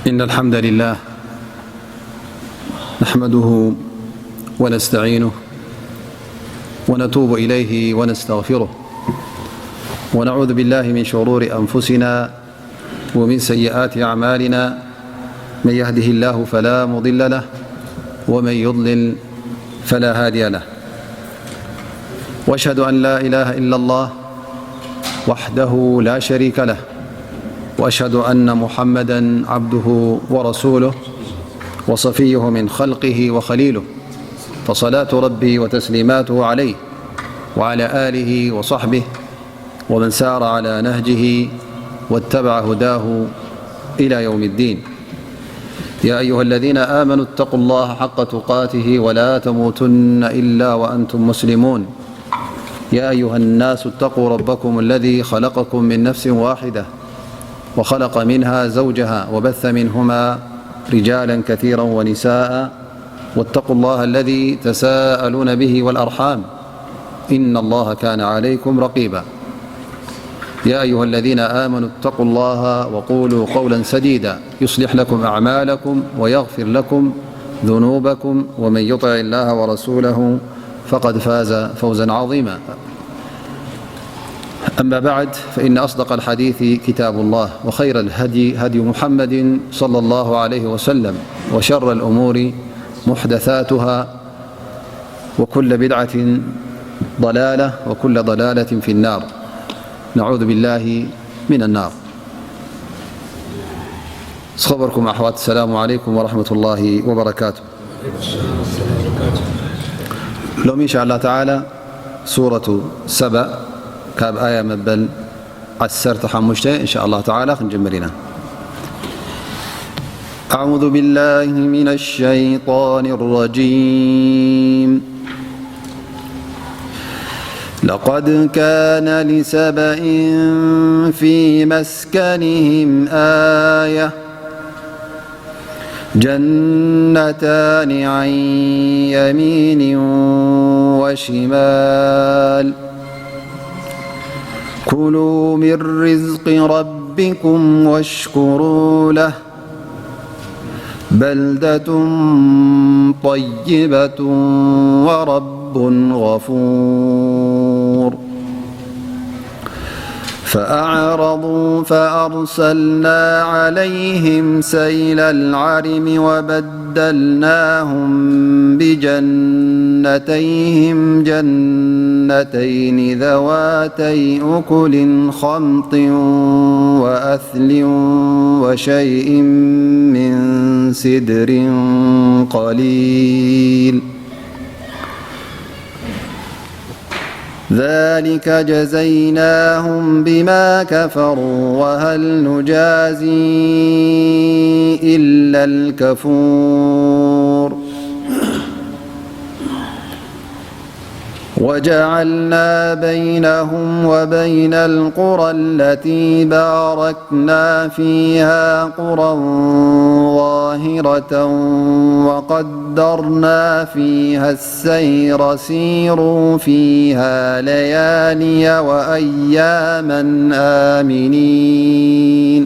إن الحمد لله نحمده ونستعينه ونتوب إليه ونستغفره، ونعوذ بالله من شرور أنفسنا ومن سيئات أعمالنا. من يهده الله فلا مضل له، ومن يضلل فلا هادي له. وأشهد أن لا إله إلا الله وحده لا شريك له، وأشهد أن محمدا عبده ورسوله وصفيه من خلقه وخليله، فصلاة ربي وتسليماته عليه وعلى آله وصحبه ومن سار على نهجه واتبع هداه إلى يوم الدين. يا أيها الذين آمنوا اتقوا الله حق تقاته ولا تموتن إلا وأنتم مسلمون. يا أيها الناس اتقوا ربكم الذي خلقكم من نفس واحدة وخلق منها زوجها وبث منهما رجالا كثيرا ونساء، واتقوا الله الذي تساءلون به والأرحام، إن الله كان عليكم رقيبا. يا أيها الذين آمنوا اتقوا الله وقولوا قولا سديدا يصلح لكم أعمالكم ويغفر لكم ذنوبكم، ومن يطع الله ورسوله فقد فاز فوزا عظيما. أما بعد، فإن أصدق الحديث كتاب الله، وخير الهدي هدي محمد صلى الله عليه وسلم، وشر الأمور محدثاتها، وكل بدعة ضلالة، وكل ضلالة في النار. نعوذ بالله من النار. ዝኸበርኩም ኣሕዋት፣ ሰላሙ ዓለይኩም ወረሕመቱላሂ ወበረካቱ። ሎሚ እንሻ ኣላህ ተዓላ ሱረቱ ሰበእ ካብ ኣያ መበል ዓሰርተ ሓሙሽተ እንሻ ኣላህ ተዓላ ክንጅምር ኢና። أعوذ بالله من الشيطان الرجيم. لقد كان لسبإ في مسكنهم آية، جنتان عن يمين وشمال، كلوا من رزق ربكم واشكروا له، بلدة طيبة ورب غفور. فأعرضوا فأرسلنا عليهم سيل العرم وبدلناهم بجنتيهم جنتين ذواتي أكل خمط وأثل وشيء من سدر قليل. ذلك جزيناهم بما كفروا وهل نجازي إلا الكفور. وجعلنا بينهم وبين القرى التي باركنا فيها قرى ظاهرة وقدرنا فيها السير، سيروا فيها ليالي وأياما آمنين.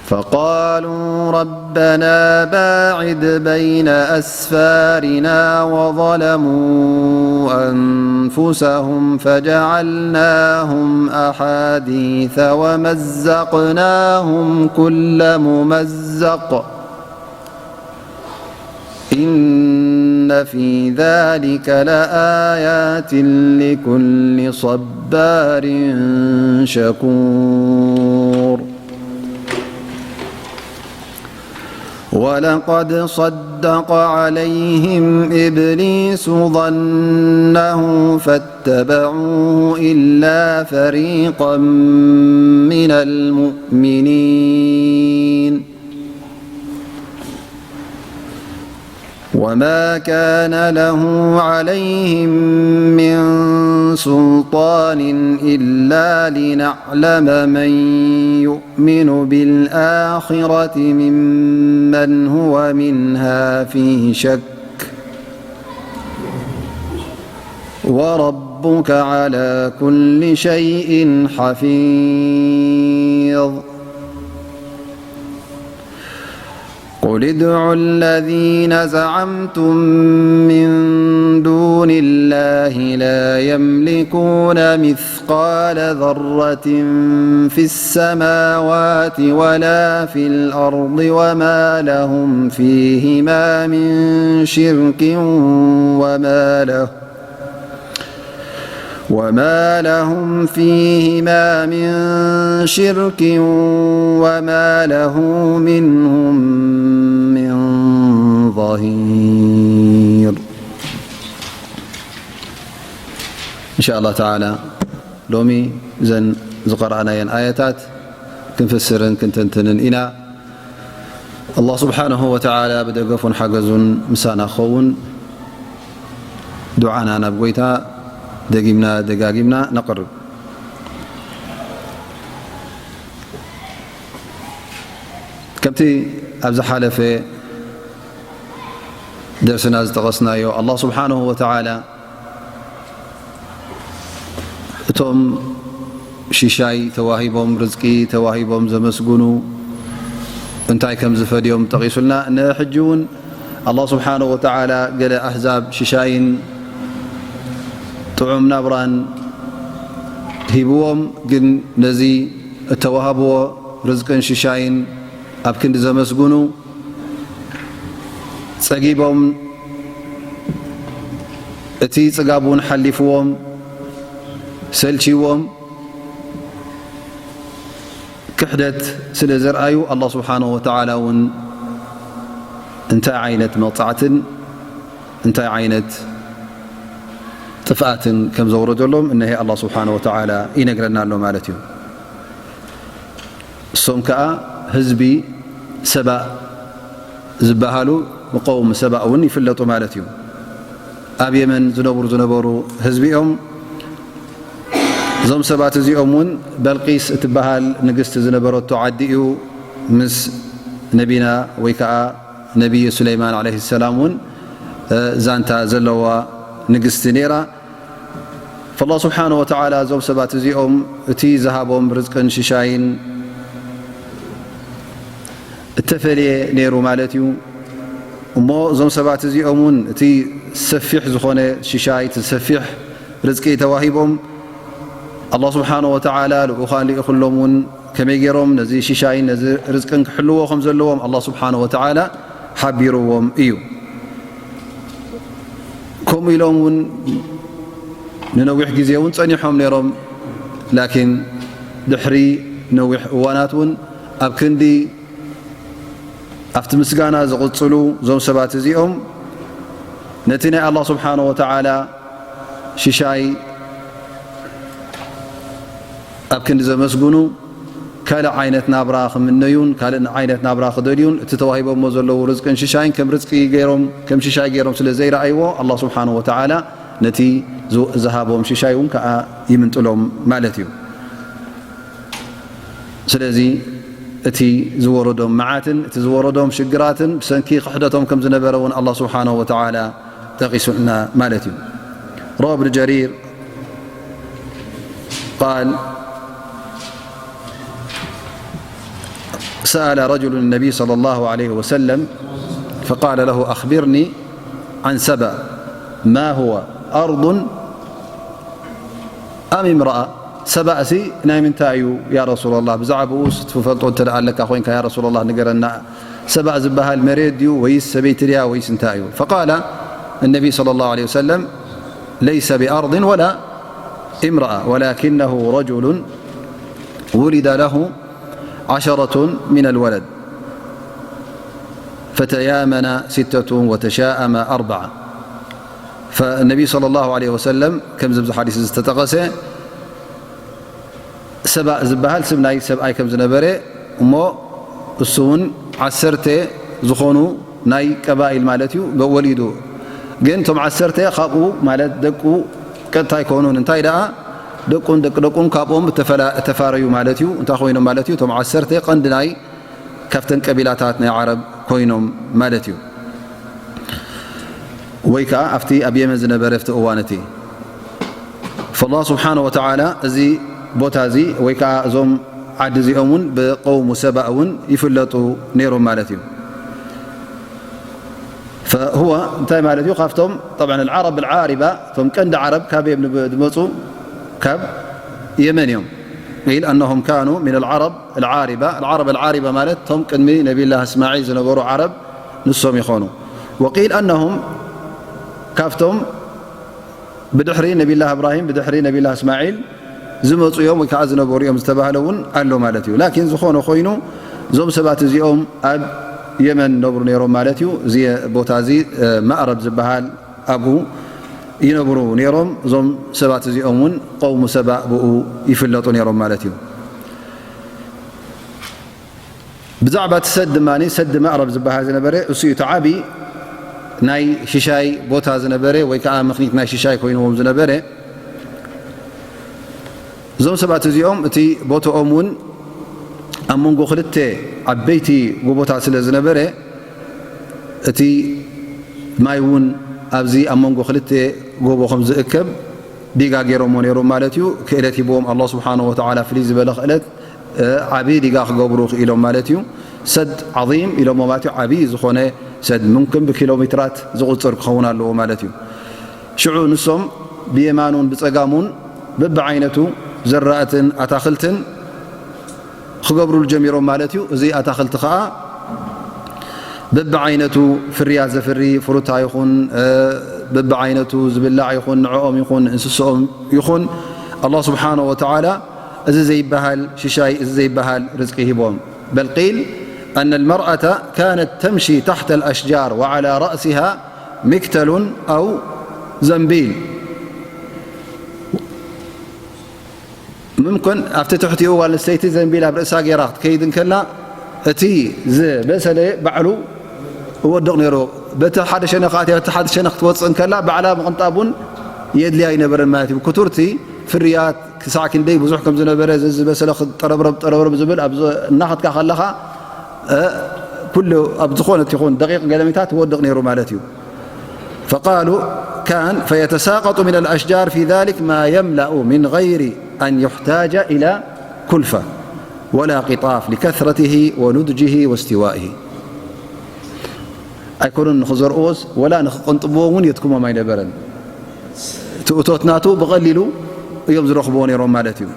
فقالوا ربنا باعد بين أسفارنا وظلموا أنفسهم فجعلناهم أحاديث ومزقناهم كل ممزق. إن في ذلك لآيات لكل صبار شكور. ولقد صدق عليهم إبليس ظنه فاتبعوه إلا فريقا من المؤمنين. وما كان له عليهم من سلطان إلا لنعلم من يؤمن بالآخرة ممن هو منها في شك. ورب ربك على كل شيء حفيظ. قل ادعوا الذين زعمتم من دون الله لا يملكون مثقال ذرة في السماوات ولا في الأرض وما لهم فيهما من شرك وما له وما لهم فيهما من شرك وما له منهم من ظهير. إن شاء الله تعالى ሎሚ እዘን ዝቐረኣናየን ኣያታት ክንፍስርን ክንተንትንን ኢና። ኣላህ ስብሓነሁ ወተዓላ ብደገፉን ሓገዙን ምሳና ክኸውን ዱዓና ናብ ጎይታ ደጊምና ደጋጊምና ነቕርብ። ከምቲ ኣብ ዝሓለፈ ደርስና ዝጠቐስናዮ፣ ኣላህ ስብሓነሁ ወተዓላ እቶም ሽሻይ ተዋሂቦም፣ ርዝቂ ተዋሂቦም ዘመስግኑ እንታይ ከም ዝፈድዮም ጠቒሱልና። እነ ሕጂ እውን ኣላህ ስብሓነሁ ወተዓላ ገለ ኣህዛብ ሽሻይን ጥዑም ናብራን ሂብዎም፣ ግን ነዚ እተዋህብዎ ርዝቅን ሽሻይን ኣብ ክንዲ ዘመስግኑ፣ ጸጊቦም፣ እቲ ጽጋብ እውን ሓሊፍዎም፣ ሰልችዎም፣ ክሕደት ስለ ዘርኣዩ፣ ኣላህ ስብሓነሁ ወተዓላ እውን እንታይ ዓይነት መቕጻዕትን እንታይ ዓይነት ጥፍኣትን ከም ዘውረደሎም እነሄ ኣላህ ስብሓነሁ ወተዓላ ይነግረና ኣሎ ማለት እዩ። እሶም ከኣ ህዝቢ ሰባእ ዝበሃሉ ብቀውሚ ሰባእ እውን ይፍለጡ ማለት እዩ። ኣብ የመን ዝነብሩ ዝነበሩ ህዝቢ እዮም። እዞም ሰባት እዚኦም እውን በልቂስ እትበሃል ንግስቲ ዝነበረቶ ዓዲ እዩ። ምስ ነቢና ወይ ከዓ ነቢይ ሱለይማን ዓለይሂ ሰላም እውን ዛንታ ዘለዋ ንግስቲ ነይራ። ፈላህ ስብሓነ ወተዓላ እዞም ሰባት እዚኦም እቲ ዝሃቦም ርዝቅን ሽሻይን እተፈልየ ነይሩ ማለት እዩ። እሞ እዞም ሰባት እዚኦም እውን እቲ ሰፊሕ ዝኾነ ሽሻይ፣ እቲ ሰፊሕ ርዝቂ ተዋሂቦም፣ ኣላህ ስብሓነ ወተዓላ ልኡኻን ልኢኹሎም እውን ከመይ ገይሮም ነዚ ሽሻይን ነዚ ርዝቅን ክሕልዎ ከም ዘለዎም ኣላህ ስብሓነ ወተዓላ ሓቢርዎም እዩ። ከምኡ ኢሎም እውን ንነዊሕ ግዜ እውን ጸኒሖም ነይሮም። ላኪን ድሕሪ ነዊሕ እዋናት እውን ኣብ ክንዲ ኣብቲ ምስጋና ዝቕጽሉ እዞም ሰባት እዚኦም ነቲ ናይ ኣላህ ስብሓነ ወተዓላ ሽሻይ ኣብ ክንዲ ዘመስግኑ፣ ካልእ ዓይነት ናብራ ክምነዩን ካልእ ዓይነት ናብራ ክደልዩን፣ እቲ ተዋሂቦሞ ዘለዉ ርዝቅን ሽሻይን ከም ርዝቂ ገይሮም፣ ከም ሽሻይ ገይሮም ስለ ዘይረኣይዎ፣ ኣላህ ስብሓነ ወተዓላ ነቲ ዝ-፣ ዝሃቦም ሽሻይ እውን ከኣ ይምንጥሎም ማለት እዩ። ስለዚ እቲ ዝወረዶም መዓትን እቲ ዝወረዶም ሽግራትን ብሰንኪ ክሕደቶም ከም ዝነበረ እውን ኣላህ ስብሓነሁ ወተዓላ ጠቒሱልና ማለት እዩ። روى ابن جرير قال: سأل رجل النبي صلى الله عليه وسلم فقال له: أخبرني عن سبأ، ما هو، أرض أم امرأة؟ ሰባእሲ ናይ ምንታይ እዩ ያ ረሱላላህ? ብዛዕባኡስ ትፈልጦ እንተ ደኣ ኣለካ ኮይንካ ያ ረሱላላህ ንገረና። ሰባእ ዝበሃል መሬት ድዩ ወይስ ሰበይቲ ድያ ወይስ እንታይ እዩ? فقال النبي صلى الله عليه وسلم: ليس بأرض ولا امرأة ولكنه رجل ولد له عشرة من الولد فتيامن ستة وتشاءم أربعة. فالنبي صلى الله عليه وسلم ከምዚ ኣብዚ ሓዲስ ዝተጠቐሰ ሰባእ ዝበሃል ስም ናይ ሰብኣይ ከም ዝነበረ እሞ እሱ እውን ዓሰርተ ዝኾኑ ናይ ቀባኢል ማለት እዩ ወሊዱ። ግን እቶም ዓሰርተ ካብኡ ማለት ደቁ ቀጥታ ኣይኮኑን። እንታይ ደኣ ደቁን ደቂ ደቁን ካብኦም እተፈላ-፣ እተፋረዩ ማለት እዩ። እንታይ ኮይኖም ማለት እዩ? እቶም ዓሰርተ ቀንዲ ናይ ካብተን ቀቢላታት ናይ ዓረብ ኮይኖም ማለት እዩ። ወይ ከዓ ኣብቲ ኣብ የመን ዝነበረ ኣብቲ እዋን እቲ فالله سبحانه وتعالى እዚ ቦታ እዚ ወይ ከዓ እዞም ዓዲ እዚኦም እውን ብቀውሙ ሰባእ እውን ይፍለጡ ነይሮም ማለት እዩ። فهو እንታይ ማለት እዩ? ካብቶም طبعا العرب العاربة እቶም ቀንዲ ዓረብ ካብ እዮም ዝመፁ? ካብ የመን እዮም። قيل أنهم كانوا من العرب العاربة. العرب العاربة ማለት እቶም ቅድሚ ነቢላ እስማዒል ዝነበሩ ዓረብ ንሶም ይኾኑ። وقيل أنهم ካብቶም ብድሕሪ ነቢላ እብራሂም ብድሕሪ ነቢላ እስማዒል ዝመፁ እዮም ወይ ከዓ ዝነበሩ እዮም ዝተባህለ እውን ኣሎ ማለት እዩ። ላኪን ዝኾነ ኮይኑ እዞም ሰባት እዚኦም ኣብ የመን ነብሩ ነይሮም ማለት እዩ። እዚ ቦታ እዚ ማእረብ ዝበሃል ኣብኡ ይነብሩ ነይሮም። እዞም ሰባት እዚኦም እውን ቀውሙ ሰባእ ብኡ ይፍለጡ ነይሮም ማለት እዩ። ብዛዕባ እቲ ሰድ ድማ ሰድ ማእረብ ዝበሃል ዝነበረ እሱ እዩ። እቲ ዓቢ ናይ ሽሻይ ቦታ ዝነበረ ወይ ከዓ ምኽኒት ናይ ሽሻይ ኮይንዎም ዝነበረ እዞም ሰባት እዚኦም እቲ ቦታኦም እውን ኣብ መንጎ ክልተ ዓበይቲ ጎቦታት ስለ ዝነበረ እቲ ማይ እውን ኣብዚ ኣብ መንጎ ክልተ ጎቦ ከም ዝእከብ ዲጋ ገይሮሞ ነይሮም ማለት እዩ። ክእለት ሂብዎም ኣላህ ስብሓነሁ ወተዓላ ፍልይ ዝበለ ክእለት ዓብዪ ዲጋ ክገብሩ ክኢሎም ማለት እዩ። ሰድ ዓዚም ኢሎሞ ማለት እዩ። ዓብዪ ዝኾነ ሰድ ምምክን ብኪሎ ሜትራት ዝቑፅር ክኸውን ኣለዎ ማለት እዩ። ሽዑ ንሶም ብየማኑን ብፀጋሙን በብዓይነቱ ዘራእትን ኣታኽልትን ክገብሩሉ ጀሚሮም ማለት እዩ። እዚ ኣታኽልቲ ከዓ በብዓይነቱ ፍርያት ዘፍሪ ፍሩታ ይኹን በብዓይነቱ ዝብላዕ ይኹን ንዕኦም ይኹን እንስስኦም ይኹን ኣላህ ስብሓነሁ ወተዓላ እዚ ዘይበሃል ሽሻይ እዚ ዘይበሃል ርዝቂ ሂቦም። بل قيل أن المرأة كانت تمشي تحت الأشجار وعلى رأسها مكتل أو زنبيل. ምምክን ኣብቲ ትሕቲኡ ጓል ኣንስተይቲ ዘንቢል ኣብ ርእሳ ገይራ ክትከይድ እንከላ እቲ ዝበሰለ ባዕሉ እወድቕ ነይሩ። በቲ ሓደ ሸነኽ ኣትያ በቲ ሓደ ሸነኽ ክትወፅእ እንከላ ባዕላ ምቕንጣብ እውን የድልያ ኣይነበረን ማለት እዩ። ክቱርቲ ፍርያት ክሳዕ ክንደይ ብዙሕ ከም ዝነበረ እዚ ዝበሰለ ጠረብረብ ጠረብረብ ዝብል ኣብ እናኸድካ ከለኻ ኩሉ ኣብ ዝኾነት ይኹን ደቂቕ ገለሚታት ትወድቕ ነይሩ ማለት እዩ። فقالوا كان فيتساقط من الأشجار في ذلك ما يملأ من غير أن يحتاج إلى كلفة ولا قطاف لكثرته ونضجه واستوائه. ኣይኮኑን ንኽዘርእዎስ ወላ ንኽቕንጥብዎ እውን የትኩሞም ኣይነበረን። እቲ እቶት ናቱ ብቐሊሉ እዮም ዝረኽብዎ ነይሮም ማለት እዩ።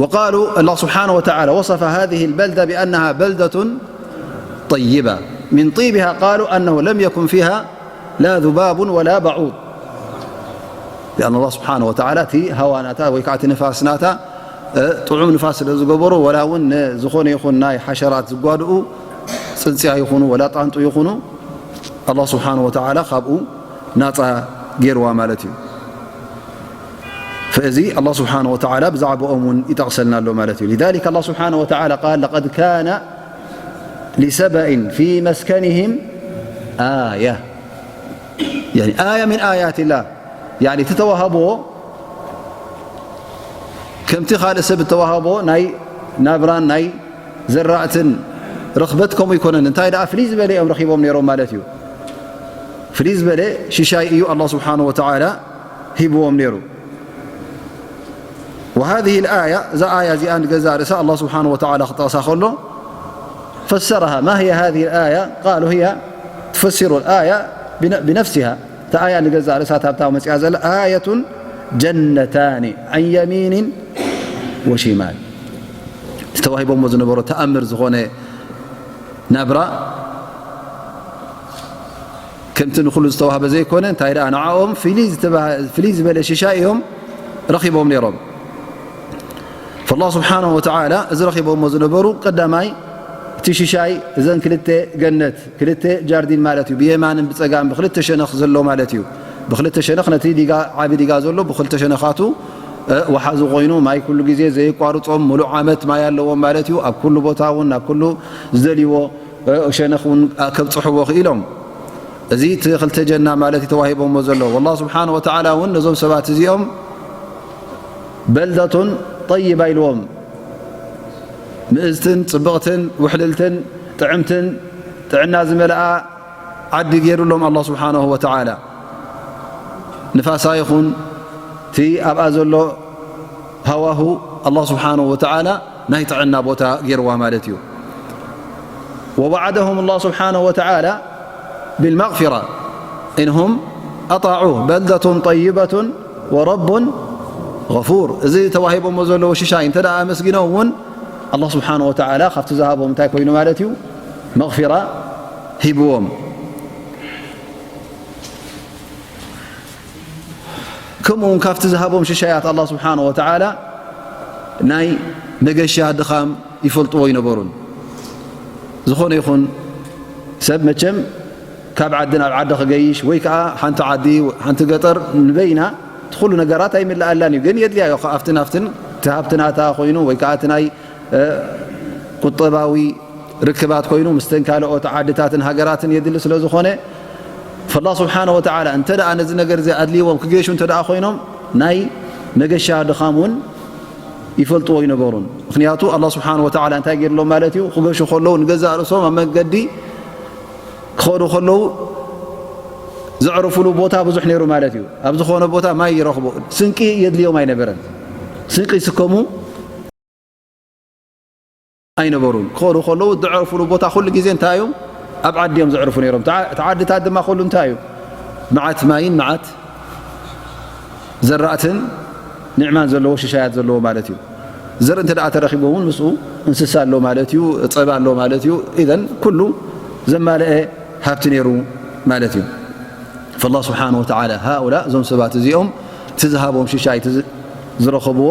وقالوا الله سبحانه وتعالى وصف هذه البلدة بأنها بلدة طيبة من طيبها قالوا أنه لم يكن فيها لا ذباب ولا بعوض. لأن الله سبحانه وتعالى እቲ ሃዋ ናታ ወይ ከዓ እቲ ንፋስ ናታ ጥዑም ንፋስ ስለ ዝገበሩ ወላ እውን ዝኾነ ይኹን ናይ ሓሸራት ዝጓድኡ ፅንፅያ ይኹኑ ወላ ጣንጡ ይኹኑ ኣላህ ስብሓን ወተዓላ ካብኡ ናፃ ገይርዋ ማለት እዩ። ፈእዚ ኣላህ ስብሓን ወተዓላ ብዛዕባኦም እውን ይጠቕሰልና ኣሎ ማለት እዩ። لذلك الله سبحانه وتعالى قال لقد كان لسبإ في مسكنهم آية يعني آية من آيات الله يعني እቲ ተዋህብዎ ከምቲ ካልእ ሰብ እተዋህቦ ናይ ናብራን ናይ ዘራእትን ርኽበት ከምኡ ይኮነን። እንታይ ደኣ ፍልይ ዝበለ እዮም ረኺቦም ነይሮም ማለት እዩ። ፍልይ ዝበለ ሽሻይ እዩ ኣላህ ስብሓን ወተዓላ ሂብዎም ነይሩ። وهذه الآية እዛ ኣያ እዚኣ ንገዛእ ርእሳ ኣላህ ስብሓን ወተዓላ ክጠቕሳ ከሎ ፈሰረሃ ما هي هذه الآية قالوا هي تفسر الآية بنفسها እታ ኣያ ንገዛእ ርእሳ እታ ኣብታ መፅኣ ዘላ ኣየቱን ጀነታኒ ዐን የሚኒን ወሺማል። ዝተዋሂቦሞ ዝነበሮ ተኣምር ዝኾነ ናብራ ከምቲ ንኩሉ ዝተዋህበ ዘይኮነ እንታይ ደኣ ንዓኦም ፍልይ ዝበለ ሽሻይ እዮም ረኺቦም ነይሮም። ፈላህ ስብሓንሁ ወተዓላ እዚ ረኺቦሞ ዝነበሩ ቀዳማይ እቲ ሽሻይ እዘን ክልተ ገነት ክልተ ጃርዲን ማለት እዩ። ብየማንን ብፀጋም ብክልተ ሸነኽ ዘሎ ማለት እዩ። ብክልተ ሸነኽ ነቲ ዲጋ ዓቢ ዲጋ ዘሎ ብክልተ ሸነኻቱ ወሓዚ ኮይኑ ማይ ኩሉ ግዜ ዘየቋርፆም ሙሉእ ዓመት ማይ ኣለዎም ማለት እዩ። ኣብ ኩሉ ቦታ እውን ናብ ኩሉ ዝደልይዎ ሸነኽ እውን ከብፅሕዎ ክኢሎም። እዚ እቲ ክልተ ጀና ማለት እዩ ተዋሂቦሞ ዘሎ። ወላህ ስብሓን ወተዓላ እውን ነዞም ሰባት እዚኦም በልደቱን ጠይባ ኢልዎም ምእዝትን ፅብቕትን ውሕልልትን ጥዕምትን ጥዕና ዝመልኣ ዓዲ ገይሩሎም ኣላህ ስብሓንሁ ወተዓላ። ንፋሳ ይኹን እቲ ኣብኣ ዘሎ ሃዋሁ ኣላህ ስብሓነሁ ወተዓላ ናይ ጥዕና ቦታ ገይርዋ ማለት እዩ። ووعدهم الله سبحانه وتعالى بالمغفرة إن هم أطاعوه بلدة طيبة ورب غفور። እዚ ተዋሂቦሞ ዘለዎ ሽሻይ እንተ ደኣ ኣመስጊኖም እውን ኣላህ ስብሓነሁ ወተዓላ ካብቲ ዝሃቦም እንታይ ኮይኑ ማለት እዩ? መግፊራ ሂብዎም። ከምኡ እውን ካብቲ ዝሃቦም ሽሻያት ኣላህ ስብሓነሁ ወተዓላ ናይ መገሻ ድኻም ይፈልጥዎ ኣይነበሩን። ዝኾነ ይኹን ሰብ መቸም ካብ ዓዲ ናብ ዓዲ ክገይሽ ወይ ከዓ ሓንቲ ዓዲ ሓንቲ ገጠር ንበይና እቲ ኩሉ ነገራት ኣይምልኣላን እዩ። ግን የድልያ እዩ። ኣብትን ኣብትን እቲ ሃብቲ ናታ ኮይኑ ወይ ከዓ እቲ ናይ ቁጠባዊ ርክባት ኮይኑ ምስተን ካልኦት ዓድታትን ሃገራትን የድሊ ስለ ዝኾነ፣ ፈላህ ስብሓነ ወተዓላ እንተ ደኣ ነዚ ነገር እዚ ኣድልይዎም ክገሹ እንተ ደኣ ኮይኖም ናይ መገሻ ድኻም እውን ይፈልጥዎ ኣይነበሩን። ምኽንያቱ ኣላህ ስብሓነ ወተዓላ እንታይ ገይርሎም ማለት እዩ? ክገሹ ከለዉ ንገዛእ ርእሶም ኣብ መንገዲ ክኸዱ ከለዉ ዘዕርፉሉ ቦታ ብዙሕ ነይሩ ማለት እዩ። ኣብ ዝኾነ ቦታ ማይ ይረኽቡ፣ ስንቂ የድልዮም ኣይነበረን። ስንቂ ይስከሙ ኣይነበሩን። ክኸዱ ከለዉ ዘዕርፉሉ ቦታ ኩሉ ግዜ እንታይ እዩ? ኣብ ዓዲ እዮም ዘዕርፉ ነይሮም። እቲ ዓ-፣ እቲ ዓድታት ድማ ኩሉ እንታይ እዩ? መዓት ማይን መዓት ዘራእትን ኒዕማን ዘለዎ ሽሻያት ዘለዎ ማለት እዩ። ዘርኢ እንተ ደኣ ተረኺቡ እውን ምስኡ እንስሳ ኣሎ ማለት እዩ፣ ጸባ ኣሎ ማለት እዩ። ኢዘን ኩሉ ዘማልአ ሃብቲ ነይሩ ማለት እዩ። ፈላህ ስብሓነ ወተዓላ ሃኡላ፣ እዞም ሰባት እዚኦም እቲ ዝሃቦም ሽሻይ እቲ ዝ-፣ ዝረኸብዎ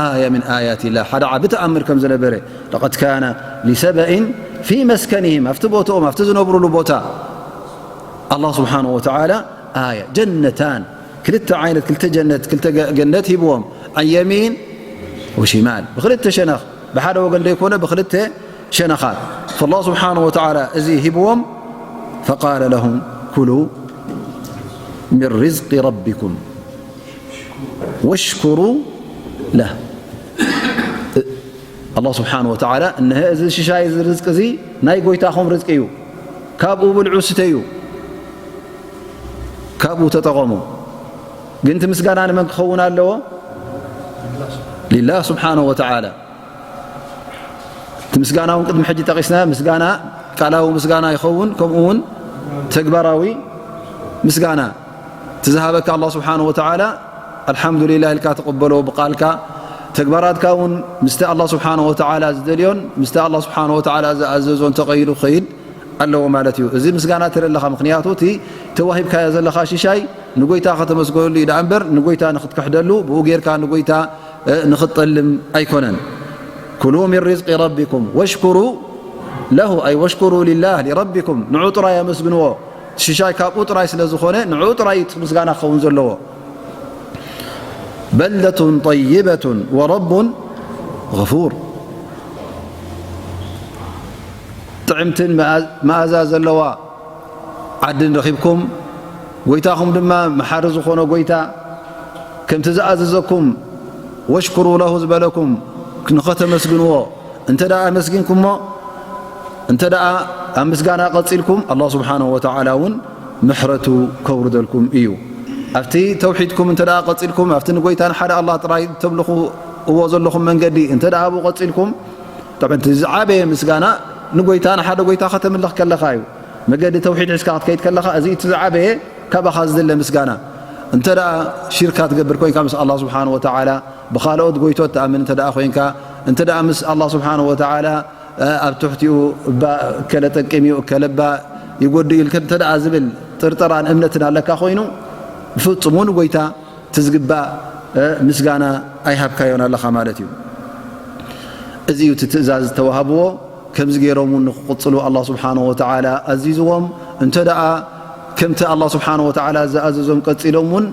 ኣያ ምን ኣያቲላህ፣ ሓደ ዓቢ ተኣምር ከም ዝነበረ፣ ለቀድ ካነ ሊሰበኢን ፊ መስከኒሂም፣ ኣብቲ ቦትኦም ኣብቲ ዝነብሩሉ ቦታ ኣላህ ስብሓነ ወተዓላ ኣያ ጀነታን ክልተ ዓይነት ክልተ ጀነት ክልተ ገ-፣ ገነት ሂብዎም፣ ኣን የሚን ወሽማል፣ ብክልተ ሸነኽ፣ ብሓደ ወገን ደይኮነ ብክልተ ሸነኻት። ፈላህ ስብሓነ ወተዓላ እዚ ሂብዎም፣ ፈቃለ ለሁም ኩሉ ሚን ሪዝቂ ረቢኩም ወሽኩሩ ለህ። ኣላህ ስብሓነ ወተዓላ እነሀ እዚ ሽሻይ እዚ ርዝቂ እዚ ናይ ጎይታኹም ርዝቂ እዩ፣ ካብኡ ብልዑ ስተዩ፣ ካብኡ ተጠቐሙ። ግን እቲ ምስጋና ንመን ክኸውን ኣለዎ? ሊላህ ስብሓነ ወተዓላ። እቲ ምስጋና እውን ቅድሚ ሕጂ ጠቒስና፣ ምስጋና ቃላዊ ምስጋና ይኸውን፣ ከምኡ እውን ተግባራዊ ምስጋና። እቲ ዝሃበካ ኣላህ ስብሓነ ወተዓላ ኣልሓምዱሊላህ ኢልካ ትቕበሎ ብቃልካ፣ ተግባራትካ እውን ምስቲ ኣላህ ስብሓነ ወተዓላ ዝደልዮን ምስቲ ኣላህ ስብሓነ ወተዓላ ዝኣዘዞን ተቐይዱ ክኸይድ ኣለዎ ማለት እዩ። እዚ ምስጋና ትርኢ ኣለኻ፣ ምኽንያቱ እቲ ተዋሂብካዮ ዘለኻ ሽሻይ ንጎይታ ከተመስገነሉ እዩ ደኣ እምበር ንጎይታ ንኽትክሕደሉ፣ ብኡ ጌርካ ንጎይታ፣ እ፣ ንኽትጠልም ኣይኮነን። ኩሉ ሚን ሪዝቂ ረቢኩም ወሽኩሩ ለሁ፣ ኣይ ወሽኩሩ ሊላህ ሊረቢኩም፣ ንዑ ጥራይ ኣመስግንዎ። ሽሻይ ካብኡ ጥራይ ስለ ዝኾነ ንዑ ጥራይ እቲ ምስጋና ክኸውን ዘለዎ። በልደቱን ጠይበቱን ወረቡን ገፉር። ጥዕምትን መኣ-፣ መኣዛ ዘለዋ ዓድን ረኺብኩም፣ ጎይታኹም ድማ መሓሪ ዝኾነ ጎይታ፣ ከምቲ ዝኣዘዘኩም፣ ወሽኩሩ ለሁ ዝበለኩም ንኸተመስግንዎ፣ እንተ ደኣ ኣመስጊንኩሞ፣ እንተ ደኣ ኣብ ምስጋና ቀጺልኩም፣ ኣላህ ስብሓነሁ ወተዓላ እውን ምሕረቱ ከውርደልኩም እዩ። ኣብቲ ተውሒድኩም እንተ ደኣ ቀጺልኩም፣ ኣብቲ ንጎይታ ንሓደ ኣላህ ጥራይ ተምልኽዎ ዘለኹም መንገዲ እንተ ደኣ ኣብኡ ቀጺልኩም፣ ጠብዓን እቲ ዝዓበየ ምስጋና ንጎይታ ንሓደ ጎይታ ከተምልኽ ከለኻ እዩ። መገዲ ተውሒድ ሒዝካ ክትከይድ ከለኻ፣ እዚ እቲ ዝዓበየ ካባኻ ዝድለ ምስጋና። እንተ ደኣ ሽርካ ትገብር ኮይንካ ምስ ኣላህ ስብሓነሁ ወተዓላ፣ ብኻልኦት ጎይቶት ትኣምን እንተ ደኣ ኮይንካ፣ እንተ ደኣ ምስ ኣላህ ስብሓነሁ ወተዓላ፣ እ፣ ኣብ ትሕቲኡ እባ እከለ ጠቅም እዩ፣ እከለ እባ ይጎድእ እዩ ኢልካ እንተ ደኣ ዝብል ጥርጠራን እምነትን ኣለካ ኮይኑ፣ ብፍጹም ንጎይታ እቲ ዝግባእ፣ እ፣ ምስጋና ኣይሃብካዮን ኣለኻ ማለት እዩ። እዚ እዩ እቲ ትእዛዝ ዝተዋህብዎ። ከምዚ ገይሮም እውን ንክቕጽሉ ኣላህ ስብሓነሁ ወተዓላ ኣዚዝዎም። እንተ ደኣ ከምቲ ኣላህ ስብሓነሁ ወተዓላ ዝኣዘዞም ቀጺሎም እውን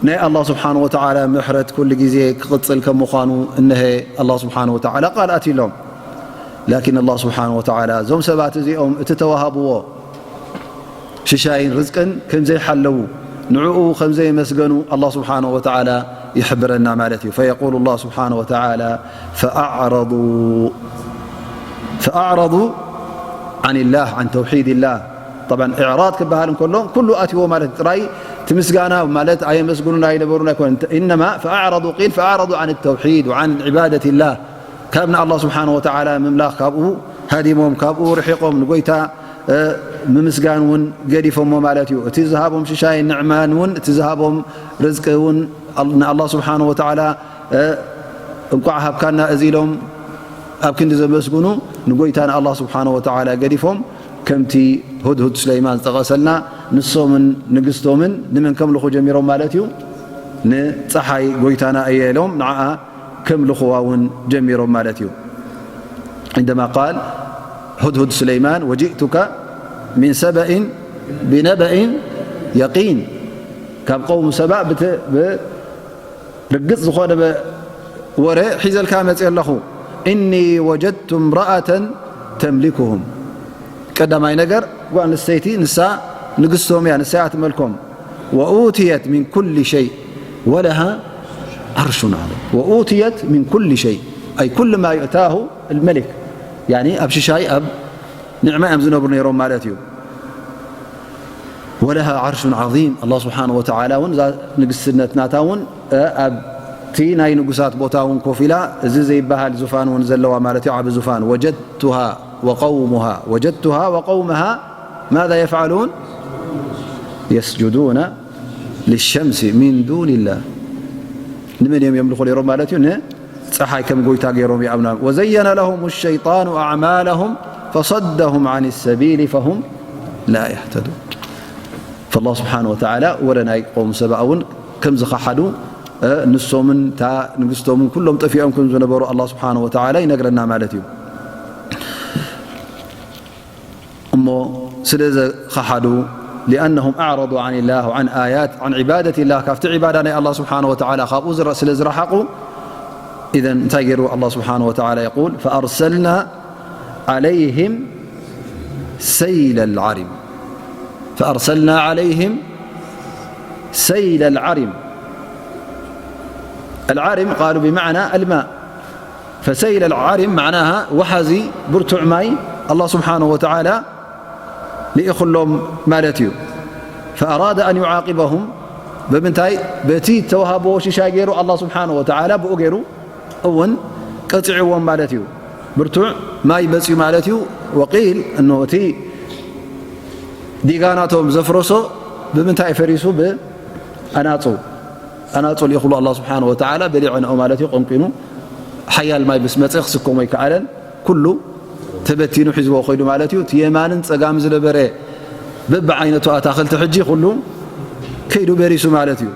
ናይ ኣላህ ስብሓነሁ ወተዓላ ምሕረት ኩሉ ግዜ ክቕጽል ከም ምዃኑ እነሀ ኣላህ ስብሓነሁ ወተዓላ ቃል ኣትዩሎም። ላኪን ኣላህ ስብሓነሁ ወተዓላ እዞም ሰባት እዚኦም እቲ ተዋሃብዎ ሽሻይን ርዝቅን ከም ዘይሓለዉ፣ ንዕኡ ከም ዘየመስገኑ ኣላህ ስብሓነሁ ወተዓላ ይሕብረና ማለት እዩ። ፈየቁሉ ኣላህ ስብሓነሁ ወተዓላ ፈኣዕረዱ፣ ፈኣዕረዱ ዓን ላህ፣ ዓን ተውሒድ ላህ። طبعا إعراض ክበሃል እንከሎ ኩሉ ኣትዎ ማለት እዩ። ጥራይ እቲ ምስጋና ማለት ኣየመስግኑን ኣይነበሩን ኣይኮነን። إنما فأعرضوا قيل فأعرضوا عن التوحيد وعن عبادة الله ካብ ንኣላህ ስብሓነ ወተዓላ ምምላኽ ካብኡ ሃዲሞም፣ ካብኡ ርሒቖም፣ ንጎይታ፣ እ፣ ምምስጋን እውን ገዲፎሞ ማለት እዩ። እቲ ዝሃቦም ሽሻይ ንዕማን እውን፣ እቲ ዝሃቦም ርዝቂ እውን ኣል-፣ ንኣላህ ስብሓነ ወተዓላ፣ እ፣ እንቋዕ ሃብካና እዚ ኢሎም ኣብ ክንዲ ዘመስግኑ፣ ንጎይታ ንኣላህ ስብሓነ ወተዓላ ገዲፎም፣ ከምቲ ሁድሁድ ሱለይማን ዝጠቐሰልና፣ ንሶምን ንግስቶምን ንመን ከምልኹ ጀሚሮም ማለት እዩ? ንፀሓይ ጎይታና እየ ኢሎም ንዓኣ ከምልኹዋ እውን ጀሚሮም ማለት እዩ። عندما قال هدهد سليمان وجئتك من سبأ بنبأ يقين ካብ ቀውም ሰባእ ብተ-፣ ብርግጽ ዝኾነ በ-፣ ወረ ሒዘልካ መጽእ ኣለኹ። إني وجدت امرأة تملكهم ቀዳማይ ነገር ጓል ኣንስተይቲ ንሳ ንግስቶም እያ፣ ንሳ እያ ትመልኮም። وأوتيت من كل شيء ولها عرش عظيم وأوتيت من كل شيء أي كل ما يؤتاه الملك يعني ኣብ ሽሻይ ኣብ ንዕማ እዮም ዝነብሩ ነይሮም ማለት እዩ። ولها عرش عظيم ኣላህ ስብሓነ ወተዓላ እውን እዛ ንግስነት ናታ እውን ኣብቲ ናይ ንጉሳት ቦታ እውን ኮፍ ኢላ እዚ ዘይበሃል ዙፋን እውን ዘለዋ ማለት እዩ። ዓቢ ዙፋን وجدتها وقومها وجدتها وقومها ماذا يفعلون يسجدون للشمس من دون الله ንመን እዮም የምልኹ ነይሮም ማለት እዩ? ንፀሓይ ከም ጎይታ ገይሮም ይኣምና። وزين لهم الشيطان أعمالهم فصدهم عن السبيل فهم لا يهتدون فالله سبحانه وتعالى ወረ ናይ ቀውም ሰባ እውን ከም ዝኸሓዱ ንሶምን እታ ንግስቶምን ኩሎም ጠፊኦም ከም ዝነበሩ ኣላህ ስብሓነ ወተዓላ ይነግረና ማለት እዩ። እሞ ስለ ዝኸሓዱ لأنهم أعرضوا عن الله وعن آيات عن عبادة الله ካብቲ ዒባዳ ናይ ኣላህ ስብሓነ ወተዓላ ካብኡ ዝረ-፣ ስለ ዝረሓቑ إذن እንታይ ገይሩ ኣላህ ስብሓነ ወተዓላ يقول فأرسلنا عليهم سيل العرم فأرسلنا عليهم سيل العرم العرم قالوا بمعنى الماء فسيل العرم معناها وحزي برتع ماي الله سبحانه وتعالى لإخلهم مالتيو فأراد أن يعاقبهم بمنتاي بتي توهبو شيشا غيرو الله سبحانه وتعالى بؤو غيرو እውን ቀፂዕዎም ማለት እዩ። ብርቱዕ ማይ መፅዩ ማለት እዩ። وقيل እኖ እቲ ዲጋናቶም ዘፍረሶ ብምንታይ ፈሪሱ? ብኣናፁ ኣናፁ ልኢኹሉ ኣላህ ስብሓን ወተዓላ በሊዐንኦ ማለት እዩ። ቆንቂኑ ሓያል ማይ ምስ መፀ ክስከሞ ኣይከኣለን። ኩሉ ተበቲኑ ሒዝዎ ከይዱ ማለት እዩ። እቲ የማንን ፀጋም ዝነበረ በብዓይነቱ ኣታኽልቲ ሕጂ ኩሉ ከይዱ በሪሱ ማለት እዩ።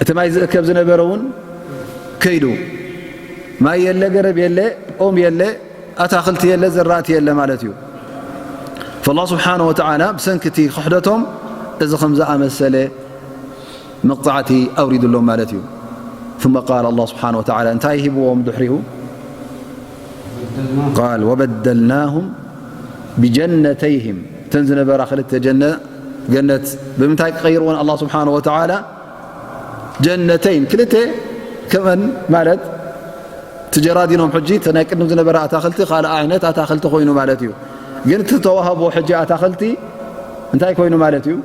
እቲ ማይ ዝእከብ ዝነበረ እውን ከይዱ ማይ የለ፣ ገረብ የለ፣ ኦም የለ፣ ኣታኽልቲ የለ፣ ዘራእቲ የለ ማለት እዩ። فالله سبحانه وتعالى ብሰንኪ እቲ ክሕደቶም እዚ ከም ዝኣመሰለ መቕጻዕቲ ኣውሪዱሎም ማለት እዩ። ثم قال الله سبحانه وتعالى እንታይ ሂብዎም ድሕሪኡ؟ قال وبدلناهم بجنتيهم እተን ዝነበራ ክልተ ጀነ-፣ ገነት ብምንታይ ክቐይርዎን ኣላህ ስብሓን ወተዓላ ጀነተይን ክልተ ከምአን ማለት ትጀራዲኖም ሕጂ እቲ ናይ ቅድም ዝነበረ ኣታኽልቲ ካልእ ዓይነት ኣታኽልቲ ኮይኑ ማለት እዩ። ግን እቲ ተዋህቦ ሕጂ ኣታኽልቲ እንታይ ኮይኑ ማለት እዩ?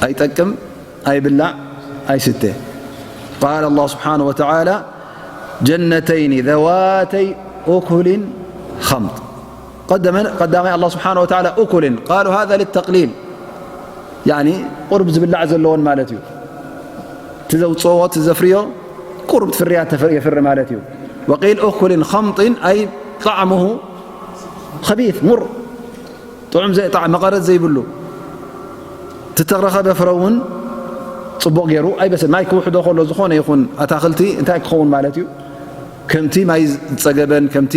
ኣይጠቅም፣ ኣይብላዕ፣ ኣይስተ። قال الله سبحانه وتعالى جنتين ذواتي أكل خمط ቀደመ-፣ ቀዳማይ ኣላህ ስብሓን ወተዓላ ኡኩልን ቃሉ ሃዛ ልተቅሊል ያኒ ቁርብ ዝብላዕ ዘለዎን ማለት እዩ። እቲ ዘውፅኦ እቲ ዘፍርዮ ቁርብ ፍርያት ተፍር-፣ የፍሪ ማለት እዩ። ወቂል ኡኩልን ከምጢን ኣይ ጣዕሙሁ ከቢት ሙር ጥዑም ዘይጣዕ መቐረት ዘይብሉ ትተረኸበ ፍረ እውን ፅቡቕ ገይሩ ኣይበስል። ማይ ክውሕዶ ከሎ ዝኾነ ይኹን ኣታኽልቲ እንታይ ክኸውን ማለት እዩ? ከምቲ ማይ ዝጸገበን ከምቲ፣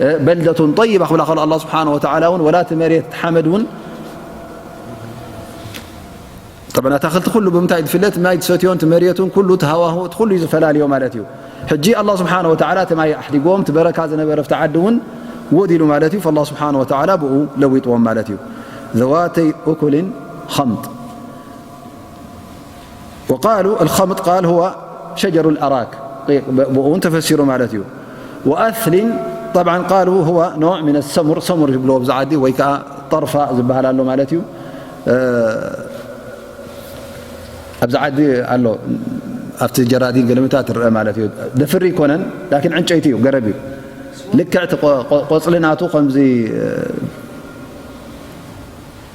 እ፣ በልደቱን ጠይባ ክብላ ከሎ ኣላህ ስብሓን ወተዓላ እውን ወላ እቲ መሬት እቲ ሓመድ እውን ጠብና ኣታኽልቲ ኩሉ ብምንታይ እዩ ዝፍለጥ? ማይ ትሰትዮን እቲ መሬቱን ኩሉ እቲ ሃዋህው እቲ ኩሉ እዩ ዝፈላልዮ ማለት እዩ። ሕጂ ኣላህ ስብሓን ወተዓላ እቲ ማይ ኣሕዲግዎም እቲ በረካ ዝነበረ ኣብቲ ዓዲ እውን ወዲሉ ማለት እዩ። ፈላህ ስብሓን ወተዓላ ብኡ ለዊጥዎም ማለት እዩ። ዘዋተይ ኡኩልን ኸምጥ وقالوا الخمط قال هو شجر الأراك ብኡ እውን ተፈሲሩ ማለት እዩ። وأثل طبعا قالوا هو نوع من السمر، ሰሙር ይብልዎ ኣብዚ ዓዲ፣ ወይ ከዓ ጠርፋ ዝበሃል ኣሎ ማለት እዩ። እ፣ ኣብዚ ዓዲ ኣሎ፣ ኣብቲ ጀራዲን ገለመታት ትረአ ማለት እዩ። ደፍሪ ይኮነን፣ ላኪን ዕንጨይቲ እዩ፣ ገረብ እዩ። ልክዕ እቲ ቆ-፣ ቆ-፣ ቆፅሊ ናቱ ከምዚ፣ እ፣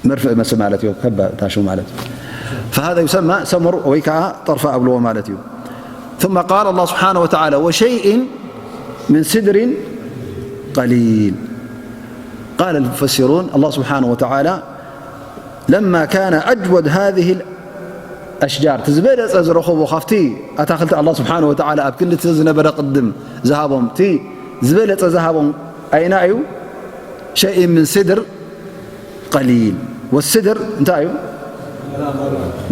መርፍእ መስል ማለት እዩ፣ ከባ ታሹ ማለት እዩ። فهذا يسمى ሰሙር ወይ ከዓ ጠርፋ እብልዎ ማለት እዩ። ثم قال الله سبحانه وتعالى: وشيء من سدر قليل. قال المفسرون، الله سبحانه وتعالى لما كان أجود هذه الأشجار، እቲ ዝበለጸ ዝረኸቦ ካብቲ ኣታኽልቲ ኣላህ ስብሓነሁ ወተዓላ ኣብ ክንዲ እቲ ዝነበረ ቅድም ዝሃቦም፣ እቲ ዝበለጸ ዝሃቦም ኣይና እዩ? شيء من سدر قليل. والسدر እንታይ እዩ?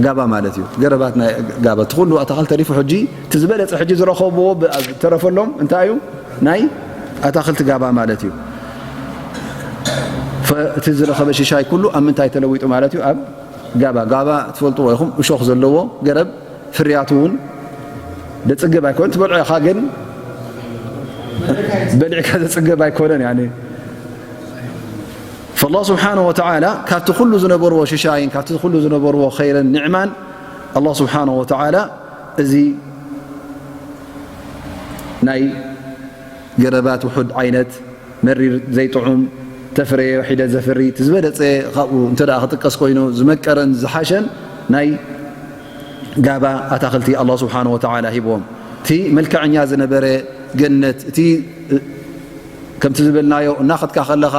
ጋባ ማለት እዩ። ገረባት ናይ ጋባ። እቲ ኩሉ ኣታኽልቲ ተሪፉ ሕጂ እቲ ዝበለጸ ሕጂ ዝረኸብዎ ብ-፣ ኣብ ዝተረፈሎም እንታይ እዩ? ናይ ኣታኽልቲ ጋባ ማለት እዩ። ፈ-፣ እቲ ዝረኸበ ሽሻይ ኩሉ ኣብ ምንታይ ተለዊጡ ማለት እዩ? ኣብ ጋባ። ጋባ ትፈልጥዎ ኢኹም፣ እሾኽ ዘለዎ ገረብ፣ ፍርያቱ እውን ዘጽግብ ኣይኮነን። ትበልዖ ኢኻ ግን በሊዕካ ዘጽግብ ኣይኮነን። ያኒ ፈላህ ስብሓነሁ ወተዓላ ካብቲ ኩሉ ዝነበርዎ ሽሻይን ካብቲ ኩሉ ዝነበርዎ ኸይርን ኒዕማን ኣላህ ስብሓነሁ ወተዓላ እዚ ናይ ገረባት ውሑድ ዓይነት መሪር ዘይጥዑም ተፍረየ ሒደት ዘፍሪ እቲ ዝበለጸ ካብኡ እንተ ደኣ ክጥቀስ ኮይኑ ዝመቀረን ዝሓሸን ናይ ጋባ ኣታኽልቲ ኣላህ ስብሓነሁ ወተዓላ ሂብዎም። እቲ መልክዐኛ ዝነበረ ገነት፣ እቲ ከምቲ ዝበልናዮ እናኸድካ ከለኻ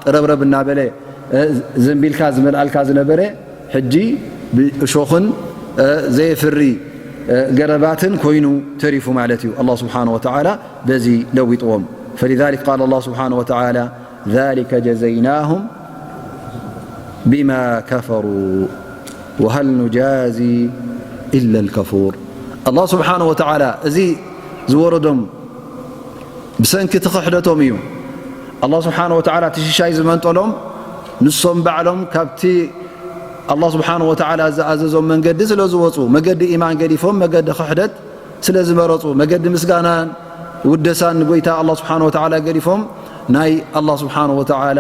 ጠረብረብ እናበለ፣ እ፣ ዘንቢልካ ዝመልኣልካ ዝነበረ ሕጂ ብእሾኽን፣ እ፣ ዘየፍሪ፣ እ፣ ገረባትን ኮይኑ ተሪፉ ማለት እዩ። ኣላህ ስብሓነሁ ወተዓላ በዚ ለዊጥዎም። فلذلك قال الله سبحانه وتعالى: ذلك جزيناهم بما كفروا وهل نجازي إلا الكفور. ኣላህ ስብሓነሁ ወተዓላ እዚ ዝወረዶም ብሰንኪ እቲ ክሕደቶም እዩ። ኣላህ ስብሓነሁ ወተዓላ እቲ ሽሻይ ዝመንጠሎም ንሶም ባዕሎም ካብቲ ኣላህ ስብሓነሁ ወተዓላ ዝኣዘዞም መንገዲ ስለ ዝወፁ፣ መገዲ ኢማን ገዲፎም መገዲ ክሕደት ስለ ዝመረፁ፣ መገዲ ምስጋናን ውደሳን ንጎይታ ኣላህ ስብሓነሁ ወተዓላ ገዲፎም ናይ ኣላህ ስብሓነሁ ወተዓላ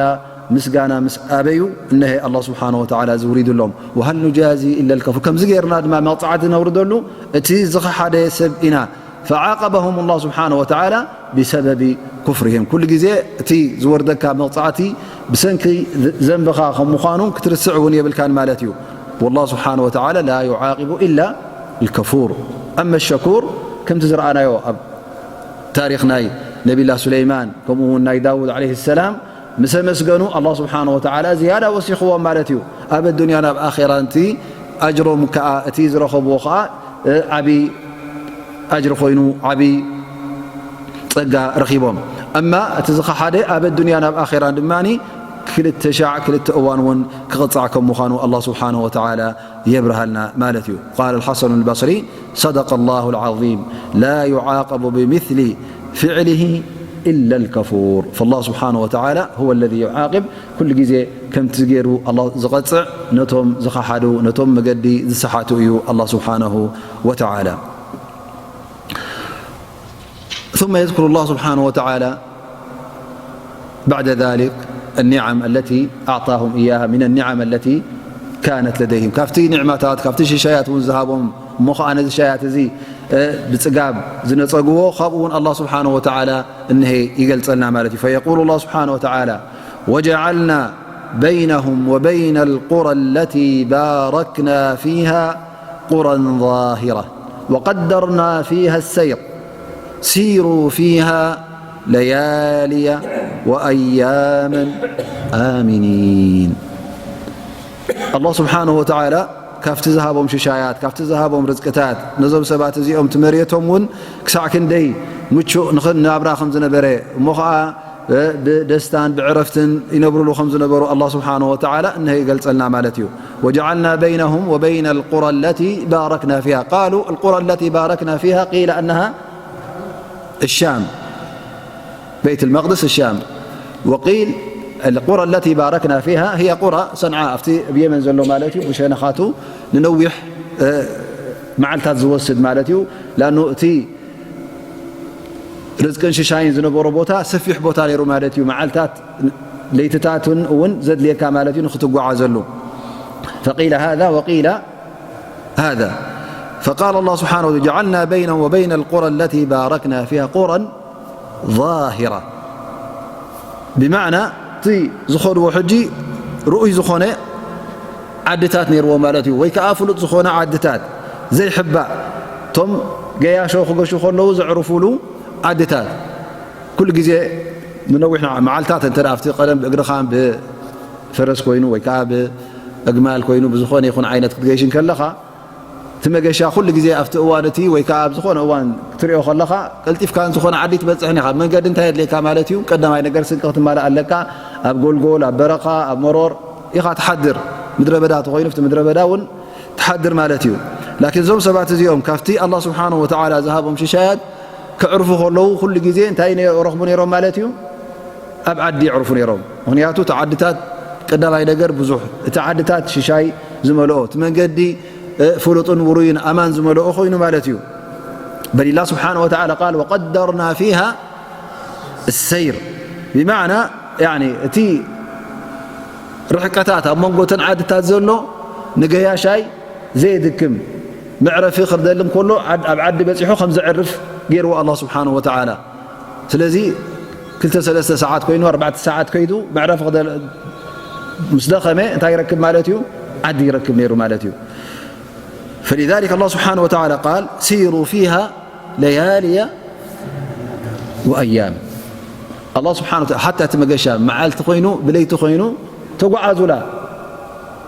ምስጋና ምስ ኣበዩ፣ እነሀ ኣላህ ስብሓነሁ ወተዓላ ዝውሪድሎም። وهل نجازي إلا الكفور። ከምዚ ገይርና ድማ መቕፃዕቲ ነውርደሉ እቲ ዝኸሓደ ሰብ ኢና። فعاقبهم الله سبحانه وتعالى بسبب كفرهم። ኩሉ ግዜ እቲ ዝወርደካ መቕጻዕቲ ብሰንኪ ዘንብኻ ከም ምዃኑ ክትርስዕ እውን የብልካን ማለት እዩ። والله سبحانه وتعالى لا يعاقب إلا الكفور. أما الشكور ከምቲ ዝረኣናዮ ኣብ ታሪኽ ናይ ነቢላ ሱለይማን ከምኡ እውን ናይ ዳውድ ዓለይሂ ሰላም ምስ ኣመስገኑ ኣላህ ስብሓነ ወተዓላ ዝያዳ ወሲኽዎም ማለት እዩ። ኣብ ኣዱንያን ኣብ ኣኼራን እቲ ኣጅሮም ከኣ እቲ ዝረኸብዎ ከኣ ዓቢ ኣጅሪ ኮይኑ ዓቢ ጸጋ ረኺቦም። እማ እቲ ዝኸሓደ ኣብ ኣዱንያን ኣብ ኣኼራን ድማ ክልተ ሻዕ ክልተ እዋን እውን ክቕጻዕ ከም ምዃኑ ኣላህ ስብሓነሁ ወተዓላ የብርሃልና ማለት እዩ። قال الحسن البصري: صدق الله العظيم، لا يعاقب بمثل فعله إلا الكفور. فالله سبحانه وتعالى هو الذي يعاقب. ኩሉ ግዜ ከምቲ ገይሩ ኣላህ ዝቐጽዕ ነቶም ዝኸሓዱ፣ ነቶም መገዲ ዝሰሓቱ እዩ ኣላህ ስብሓነሁ ወተዓላ። ثم يذكر الله سبحانه وتعالى بعد ذلك النعم التي أعطاهم إياها من النعم التي كانت لديهم. ካብቲ ኒዕማታት፣ ካብቲ ሽሻያት እውን ዝሃቦም፣ እሞ ኸዓ ነዚ ሻያት እዚ፣ እ፣ ብጽጋብ ዝነጸግዎ፣ ካብኡ እውን ኣላህ ስብሓነሁ ወተዓላ እንሄ ይገልጸልና ማለት እዩ። فيقول الله سبحانه وتعالى: وجعلنا بينهم وبين القرى التي باركنا فيها قرى ظاهرة وقدرنا فيها السير سيروا فيها ليالي وأياما آمنين. ኣላህ ስብሓነሁ ወተዓላ ካብቲ ዝሃቦም ሽሻያት፣ ካብቲ ዝሃቦም ርዝቅታት፣ ነዞም ሰባት እዚኦም እቲ መሬቶም እውን ክሳዕ ክንደይ ምቹእ ንኽን ናብራ ከም ዝነበረ፣ እሞ ኸዓ ብደስታን ብዕረፍትን ይነብሩሉ ከም ዝነበሩ ኣላህ ስብሓነሁ ወተዓላ እንሀ ይገልጸልና ማለት እዩ። وجعلنا بينهم وبين القرى التي باركنا فيها. قالوا: القرى التي باركنا فيها، قيل أنها الشام، بيت المقدس الشام. وقيل: القرى التي باركنا فيها هي قرى صنعاء، ኣብቲ ኣብ የመን ዘሎ ማለት እዩ። ብሸነኻቱ ንነዊሕ፣ እ፣ መዓልታት ዝወስድ ማለት እዩ። لأنه እቲ ርዝቅን ሽሻይን ዝነበሮ ቦታ ሰፊሕ ቦታ ነይሩ ማለት እዩ። መዓልታት ለይትታትን እውን ዘድልየካ ማለት እዩ ንክትጓዓዘሉ። فقيل هذا وقيل هذا. فقال الله سبحانه وتعالى: جعلنا بينهم وبين القرى التي باركنا فيها قرى ظاهرة. ብማዕና እቲ ዝኸድዎ ሕጂ ርኡይ ዝኾነ ዓድታት ነይርዎ ማለት እዩ። ወይ ከዓ ፍሉጥ ዝኾነ ዓድታት ዘይሕባእ፣ እቶም ገያሾ ክገሹ ከለዉ ዘዕርፉሉ ዓድታት። ኩሉ ግዜ ንነዊሕ መዓልታት እንተ ኣብቲ ቀደም ብእግርኻን ብፈረስ ኮይኑ ወይ ከዓ ብእግማል ኮይኑ ብዝኾነ ይኹን ዓይነት ክትገይሽ እንከለኻ፣ እቲ መገሻ ኩሉ ግዜ ኣብቲ እዋን እቲ ወይ ከዓ ኣብ ዝኾነ እዋን ክትሪኦ ከለኻ ቀልጢፍካ ዝኾነ ዓዲ ትበፅሕን ኢኻ። መንገዲ እንታይ የድልየካ ማለት እዩ? ቀዳማይ ነገር ስንቂ ክትማልእ ኣለካ። ኣብ ጎልጎል፣ ኣብ በረኻ፣ ኣብ መሮር ኢኻ ትሓድር። ምድረ በዳ ተኾይኑ ኣብቲ ምድረ በዳ እውን ትሓድር ማለት እዩ። ላኪን እዞም ሰባት እዚኦም ካብቲ ኣላህ ስብሓነሁ ወተዓላ ዝሃቦም ሽሻያት ክዕርፉ ከለዉ ኩሉ ግዜ እንታይ ረኽቡ ነይሮም ማለት እዩ? ኣብ ዓዲ የዕርፉ ነይሮም። ምኽንያቱ እቲ ዓድታት ቀዳማይ ነገር ብዙሕ፣ እቲ ዓድታት ሽሻይ ዝመልኦ፣ እቲ መንገዲ ፍሉጥን ውሩይን ኣማን ዝመልኦ ኮይኑ ማለት እዩ። በል ኢላ ስብሓነ ወተዓላ ቃል ወቀደርና ፊሃ ሰይር ብማዕና እቲ ርሕቀታት ኣብ መንጎ እተን ዓድታት ዘሎ ንገያሻይ ዘየድክም መዕረፊ ክርደሊ እንከሎ ኣብ ዓዲ በፂሑ ከም ዘዕርፍ ገይርዎ ኣላ ስብሓን ወተዓላ። ስለዚ ክልተ ሰለስተ ሰዓት ኮይኑ ኣርባዕተ ሰዓት ከይዱ መዕረፊ ምስ ደኸመ እንታይ ይረክብ ማለት እዩ? ዓዲ ይረክብ ነይሩ ማለት እዩ። فلذلك الله سبحانه وتعالى قال سيروا فيها ليالي وأيام. ኣላ ስብሓን ሓታ እቲ መገሻ መዓልቲ ኮይኑ ብለይቲ ኮይኑ ተጓዓዙላ።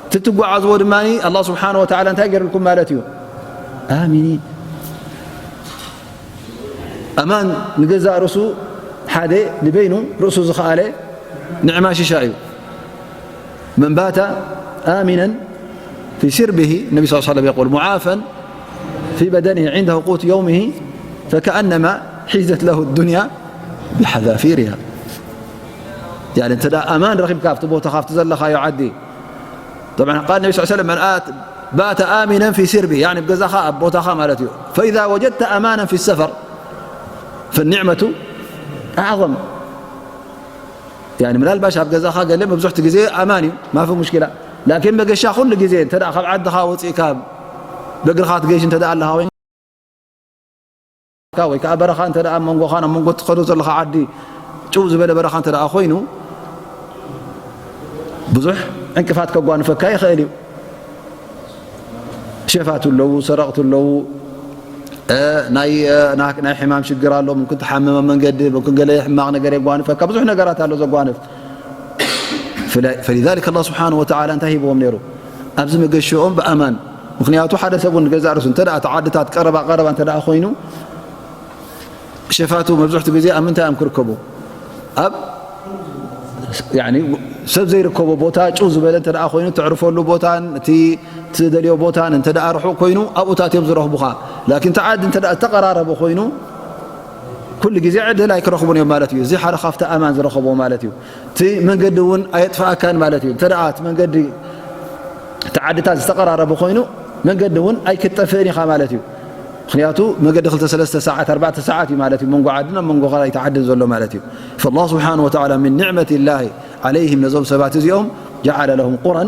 እቲ ትጓዓዝዎ ድማ ኣላ ስብሓን ወተዓላ እንታይ ገይሩልኩም ማለት እዩ? ኣሚኒን። ኣማን ንገዛእ ርእሱ ሓደ ንበይኑ ርእሱ ዝኸኣለ ንዕማ ሽሻ እዩ። من بات آمنا في سربه، النبي صلى الله عليه وسلم يقول: معافى في بدنه عنده قوت يومه فكأنما حيزت له الدنيا بحذافيرها. يعني، እንተ ደኣ ኣማን ረኺብካ ኣብቲ ቦታኻ ኣብቲ ዘለኻዮ ዓዲ። طبعا قال النبي صلى الله عليه وسلم: من آت بات آمنا في سربه، يعني ብገዛኻ ኣብ ቦታኻ ማለት እዩ። فإذا وجدت أمانا في السفر فالنعمة أعظم. يعني ምናልባሽ ኣብ ገዛኻ ገለ መብዝሕቲ ግዜ ኣማን እዩ፣ ማፊ ሙሽኪላ። ላኪን መገሻ ኩሉ ግዜ እንተ ደኣ ካብ ዓድኻ ወፂእካ ብእግርኻ ትገይሽ እንተ ደኣ ኣለኻ ወይ ወይ ከዓ በረኻ እንተ ደኣ ኣብ መንጎኻን ኣብ መንጎ ትኸዶ ዘለኻ ዓዲ ጭው ዝበለ በረኻ እንተ ደኣ ኮይኑ ብዙሕ ዕንቅፋት ከጓንፈካ ይኽእል እዩ። ሸፋቱ ኣለዉ፣ ሰረቕቱ ኣለዉ፣ እ፣ ናይ፣ እ፣ ና-፣ ናይ ሕማም ሽግር ኣሎ፣ ምምክን ትሓምም ኣብ መንገዲ፣ ምምክን ገለ ሕማቕ ነገር የጓንፈካ፣ ብዙሕ ነገራት ኣሎ ዘጓንፍ። ፈለ-፣ ፈሊዛሊክ ኣላህ ስብሓነሁ ወተዓላ እንታይ ሂብዎም ነይሩ? ኣብዚ መገሽኦም ብኣማን። ምኽንያቱ ሓደ ሰብ እውን ንገዛእ ርእሱ እንተ ደኣ እቲ ዓድታት ቀረባ ቀረባ እንተ ደኣ ኮይኑ፣ ሸፋቱ መብዝሕቱ ግዜ ኣብ ምንታይ እዮም ክርከቡ? ኣብ፣ ያኒ፣ ሰብ ዘይርከቦ ቦታ፣ ጭው ዝበለ እንተ ደኣ ኮይኑ፣ ትዕርፈሉ ቦታን እቲ ትደልዮ ቦታን እንተ ደኣ ርሑቕ ኮይኑ፣ ኣብኡታት እዮም ዝረኽቡኻ። ላኪን እቲ ዓዲ እንተ ደኣ ዝተቐራረበ ኮይኑ፣ ኩሉ ግዜ ዕድል ኣይክረኽቡን እዮም ማለት እዩ። እዚ ሓደ ካብቲ ኣማን ዝረኸቦ ማለት እዩ። እቲ መንገዲ እውን ኣየጥፍኣካን ማለት እዩ። እንተ ደኣ እቲ መንገዲ፣ እቲ ዓድታት ዝተቐራረበ ኮይኑ፣ መንገዲ እውን ኣይክትጠፍእን ኢኻ ማለት እዩ። ምኽንያቱ መገዲ ክልተ ሰለስተ ሰዓት፣ ኣርባዕተ ሰዓት እዩ ማለት እዩ፣ መንጎ ዓድን ኣብ መንጎ ካልኣይቲ ዓድን ዘሎ ማለት እዩ። فالله سبحانه وتعالى من نعمة الله عليهم፣ ነዞም ሰባት እዚኦም، جعل لهم قرى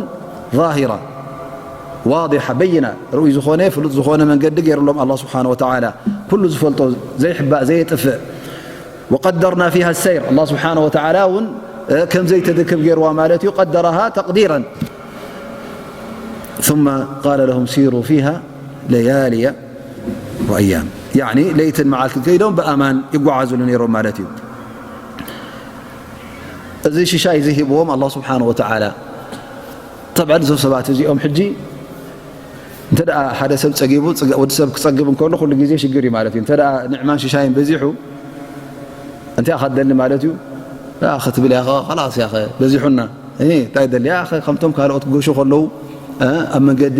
ظاهرة واضحة بينة، ርኡይ ዝኾነ ፍሉጥ ዝኾነ መንገዲ ገይሩሎም ኣላህ ስብሓነ ወተዓላ፣ ኩሉ ዝፈልጦ ዘይሕባእ ዘየጥፍእ። وقدرنا فيها السير، ኣላህ ስብሓነ ወተዓላ እውን፣ እ፣ ከም ዘይተድክም ገይርዋ ማለት እዩ። قدرها تقديرا. ثم قال لهم سيروا فيها ليالي وأيام، ያኒ ለይትን መዓልትን ከይዶም ብኣማን ይጓዓዙሉ ነይሮም ማለት እዩ። እዚ ሽሻይ እዚ ሂብዎም ኣላህ ስብሓነ ወተዓላ። ጠብዐን እዞም ሰባት እዚኦም ሕጂ እንተ ደኣ ሓደ ሰብ ጸጊቡ፣ ጽገ-፣ ወዲ ሰብ ክጸግብ እንከሎ ኩሉ ግዜ ሽግር እዩ ማለት እዩ። እንተ ደኣ ንዕማን ሽሻይን በዚሑ እንታይ ኢኻ ትደሊ ማለት እዩ? ኣኸ ትብል ኢኻ፣ ኸላስ ኢኻ፣ በዚሑና። እ፣ እንታይ ደሊ? ኣኸ ከምቶም ካልኦት ክገሹ ከለዉ፣ እ፣ ኣብ መንገዲ፣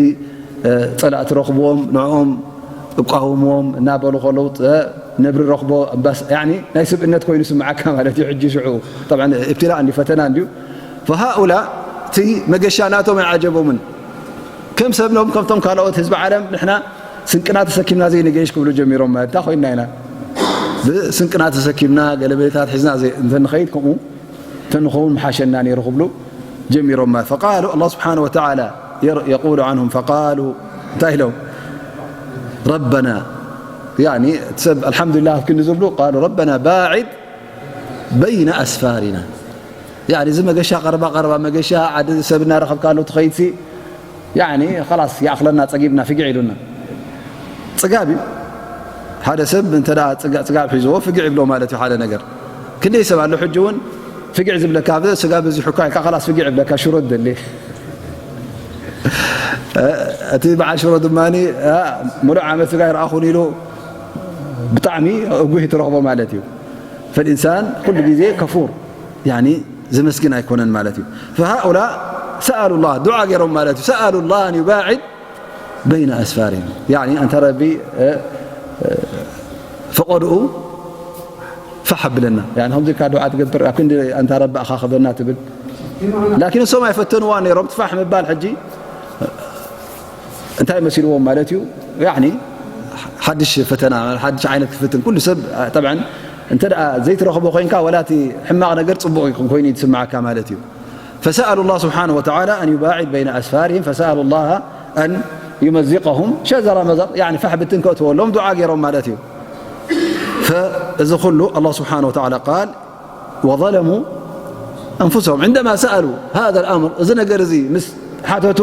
እ፣ ጸላእቲ ረኽብዎም፣ ንዕኦም እቃወምዎም እናበሉ ከለዉ፣ እ፣ ነብሪ ረኽቦ፣ ኣምባስ-፣ ያኒ ናይ ስብእነት ኮይኑ ስምዓካ ማለት እዩ። ሕጂ ሽዑ፣ ጠብዓን፣ እብትላእ እንድዩ፣ ፈተና እንድዩ። ፈሃኡላ፣ እቲ መገሻ ናቶም ኣይዓጀቦምን። ከም ሰብኖም፣ ከምቶም ካልኦት ህዝቢ ዓለም፣ ንሕና ስንቅና ተሰኪምና ዘይንገይሽ ክብሉ ጀሚሮም ማለት፣ እንታይ ኮይንና ኢና? ብስንቅና ተሰኪምና ገለ መለታት ሒዝና ዘይ-፣ እንተንኸይድ ከምኡ እንተንኸውን ምሓሸና ነይሩ ክብሉ ጀሚሮም። ማለት فقالوا الله سبحانه وتعالى ير-، يقول عنهم فقالوا እንታይ ኢሎም? ربنا يعني ሰብ الحمد لله ኣብ ክንዲ ዝብሉ قالوا ربنا باعد بين أسفارنا يعني እዚ መገሻ ቀረባ ቀረባ መገሻ ዓዲ ሰብ እናረኸብካሉ ትኸይድሲ ያኒ ኸላስ ይኣኽለና ጸጊብና ፍግዕ ኢሉና። ጽጋብ እዩ። ሓደ ሰብ እንተ ደኣ ጽጋ-፣ ጽጋብ ሒዝዎ ፍግዕ ይብሎ ማለት እዩ ሓደ ነገር። ክንደይ ሰብ ኣሎ ሕጂ እውን ፍግዕ ዝብለካ፣ "ኣብ ስጋ በዚሑካ" ኢልካ ኸላስ ፍግዕ ይብለካ፣ ሽሮ ትደሊ። እቲ በዓል ሽሮ ድማ፣ "እ፣ ምሉእ ዓመት ስጋ ይረኣኹን" ኢሉ ብጣዕሚ እጉህ ትረኽቦ ማለት እዩ። ፈልኢንሳን ኩሉ ግዜ ከፉር፣ ያኒ ዘመስግን ኣይኮነን ማለት እዩ። فهؤلاء سألوا الله፣ ዱዓ ገይሮም ማለት እዩ። سألوا الله أن يباعد بين أسفارهم። ያኒ ኣንታ ረቢ፣ እ፣ እ፣ ፈቐድኡ ፋሕ ኣብለና። ያኒ ከምዚ ኢልካ ዱዓ ትገብር፣ ኣብ ክንዲ ኣንታ ረቢ ኣኻኽበና ትብል። ላኪን እሶም ኣይፈተንዋን ነይሮም። እቲ ፋሕ ምባል ሕጂ እንታይ መሲልዎም ማለት እዩ? ያኒ ሓድሽ ፈተና፣ ሓድሽ ዓይነት ክፍትን። ኩሉ ሰብ፣ ጠብዓን፣ እንተ ደኣ ዘይትረኽቦ ኮይንካ፣ ወላ እቲ ሕማቕ ነገር ጽቡቕ ኮይኑ ይስምዓካ ማለት እዩ። فسألوا الله سبحانه وتعالى أن يباعد بين أسفارهم، فسألوا الله أن يمزقهم شزر مزق، ያኒ ፋሕ ብትን ከእትወሎም ዱዓ ገይሮም ማለት እዩ። ፈእዚ ኩሉ ኣላህ ስብሓነ ወተዓላ ቃል وظلموا أنفسهم عندما سألوا هذا الأمر፣ እዚ ነገር እዚ ምስ ሓተቱ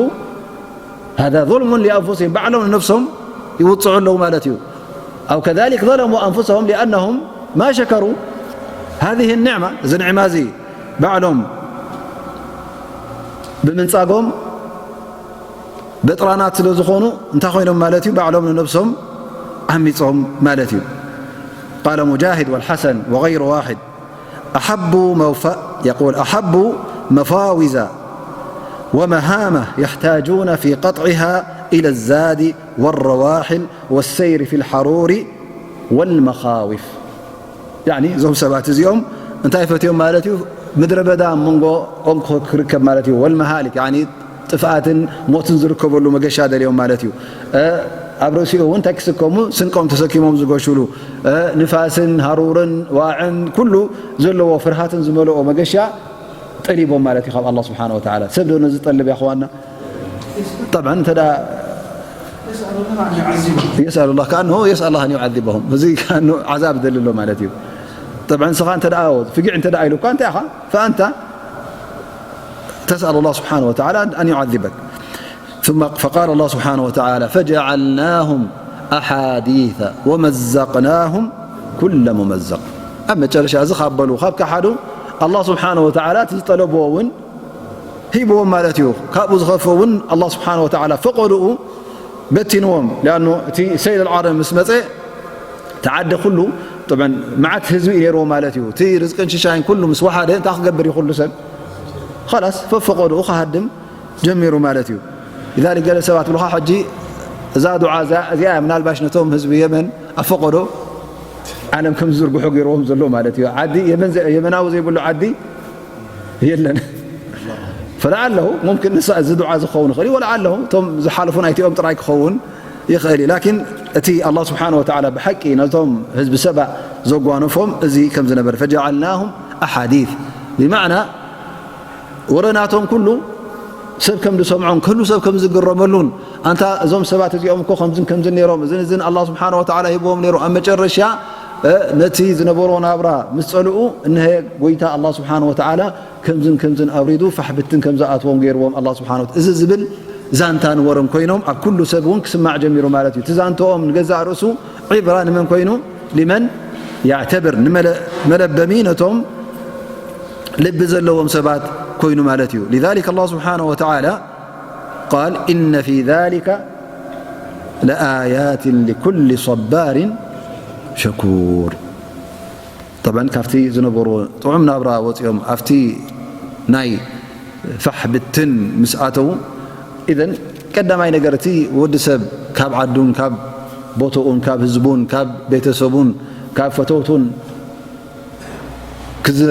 هذا ظلم لأنفسهم፣ ባዕሎም ንነፍሶም ይውጽዑ ኣለዉ ማለት እዩ። أو كذلك ظلموا أنفسهم لأنهم ما شكروا هذه النعمة، እዚ ንዕማ እዚ ባዕሎም ብምንጻጎም በጥራናት ስለ ዝኾኑ እንታይ ኮይኖም ማለት እዩ? ባዕሎም ንነብሶም ዓሚጾም ማለት እዩ። قال مجاهد والحسن وغير واحد: أحبوا موف-، يقول: أحبوا مفاوز ومهامة يحتاجون في قطعها إلى الزاد والرواحل والسير في الحرور والمخاوف. ያኒ እዞም ሰባት እዚኦም እንታይ ፈትዮም ማለት እዩ? ምድረ በዳ ኣብ መንጎ ኦም ክርከብ ማለት እዩ። ወልመሃሊክ፣ ያኒ ጥፍኣትን ሞትን ዝርከበሉ መገሻ ደልዮም ማለት እዩ። እ፣ ኣብ ርእሲኡ እውን እንታይ ክስከሙ? ስንቆም ተሰኪሞም ዝገሹሉ፣ እ፣ ንፋስን ሃሩርን ዋዕን ኩሉ ዘለዎ ፍርሃትን ዝመልኦ መገሻ ጠሊቦም ማለት እዩ ካብ ኣላህ ስብሓነ ወተዓላ። ሰብ ዶ ነዚ ጠልብ ያኽዋና? ጠብዓን እንተ ደኣ يسأل الله كأنه يسأل الله أن يعذبهم። እዚ ከኣኑ ዓዛብ ደሊ ኣሎ ማለት እዩ። ጠብዓን ንስኻ እንተ ደኣ ፍግዕ እንተ ደኣ ኢሉካ እንታይ ኢኻ? فأنت تسأل الله سبحانه وتعالى أن يعذبك. ثم فقال الله سبحانه وتعالى: فجعلناهم أحاديث ومزقناهم كل ممزق። ኣብ መጨረሻ እዚ ካብ በሉ፣ ካብ ከሓዱ፣ ኣላህ ስብሓነ ወተዓላ እቲ ዝጠለብዎ እውን ሂብዎም ማለት እዩ። ካብኡ ዝኸፍእ እውን ኣላህ ስብሓነ ወተዓላ ፈቐድኡ በቲንዎም። ሊኣኑ እቲ ሰይል ኣልዓረም ምስ መጸ፣ እቲ ዓዲ ኩሉ፣ ጠብዓን፣ መዓት ህዝቢ እዩ ነይርዎ ማለት እዩ። እቲ ርዝቅን ሽሻይን ኩሉ ምስ ወሓደ፣ እንታይ ክገብር እዩ ኩሉ ሰብ? ኸላስ፣ ፈፈቐድኡ ክሃድም ጀሚሩ ማለት እዩ። ሊዛሊክ፣ ገለ ሰባት ይብሉኻ፣ ሕጂ እዛ ዱዓ እዛ፣ እዚኣ ምናልባሽ ነቶም ህዝቢ የመን ኣብ ፈቐዶ ዓለም ከም ዝዝርግሑ ገይርዎም ዘሎ ማለት እዩ። ዓዲ የመን ዘ-፣ የመናዊ ዘይብሉ ዓዲ የለን። ፈለዓለሁ ሙምኪን ንሳ እዚ ዱዓ ዝኸውን ይኽእል እዩ። ወለዓለሁ እቶም ዝሓለፉ ናይቲኦም ጥራይ ክኸውን ይኽእል እዩ። ላኪን እቲ ኣላህ ስብሓነ ወተዓላ ብሓቂ ነቶም ህዝቢ ሰባ ዘጓነፎም እዚ ከም ዝነበረ፣ ፈጀዓልናሁም ኣሓዲት ብማዕና ወረ ናቶም ኩሉ ሰብ ከም ዝሰምዖን ኩሉ ሰብ ከም ዝግረመሉን፣ ኣንታ እዞም ሰባት እዚኦም እኮ ከምዝን ከምዝን ነይሮም፣ እዝን እዝን ኣላህ ስብሓነ ወተዓላ ሂብዎም ነይሩ። ኣብ መጨረሻ፣ እ፣ ነቲ ዝነበሮ ናብራ ምስ ጸልኡ፣ እንሀ ጎይታ ኣላህ ስብሓነ ወተዓላ ከምዝን ከምዝን ኣውሪዱ ፋሕ ብትን ከም ዝኣትዎም ገይርዎም ኣላህ ስብሓነ ወተ-፣ እዚ ዝብል ዛንታን ወረን ኮይኖም፣ ኣብ ኩሉ ሰብ እውን ክስማዕ ጀሚሩ ማለት እዩ። እቲ ዛንትኦም ንገዛእ ርእሱ ዒብራ ንመን ኮይኑ? ሊመን ያዕተብር፣ ንመለ-፣ መለበሚ ነቶም ልቢ ዘለዎም ሰባት ኮይኑ ማለት እዩ። ሊዛሊክ ኣላህ ስብሓነሁ ወተዓላ ቃል፣ ኢነ ፊ ዛሊከ ለኣያትን ሊኩሊ ሰባሪን ሸኩር። ጠብዓን ካብቲ ዝነበርዎ ጥዑም ናብራ ወፂኦም ኣብቲ ናይ ፋሕ ብትን ምስ ኣተዉ፣ ኢዘን ቀዳማይ ነገር እቲ ወዲ ሰብ ካብ ዓዱን ካብ ቦትኡን ካብ ህዝቡን ካብ ቤተሰቡን ካብ ፈተውቱን ክዝ-፣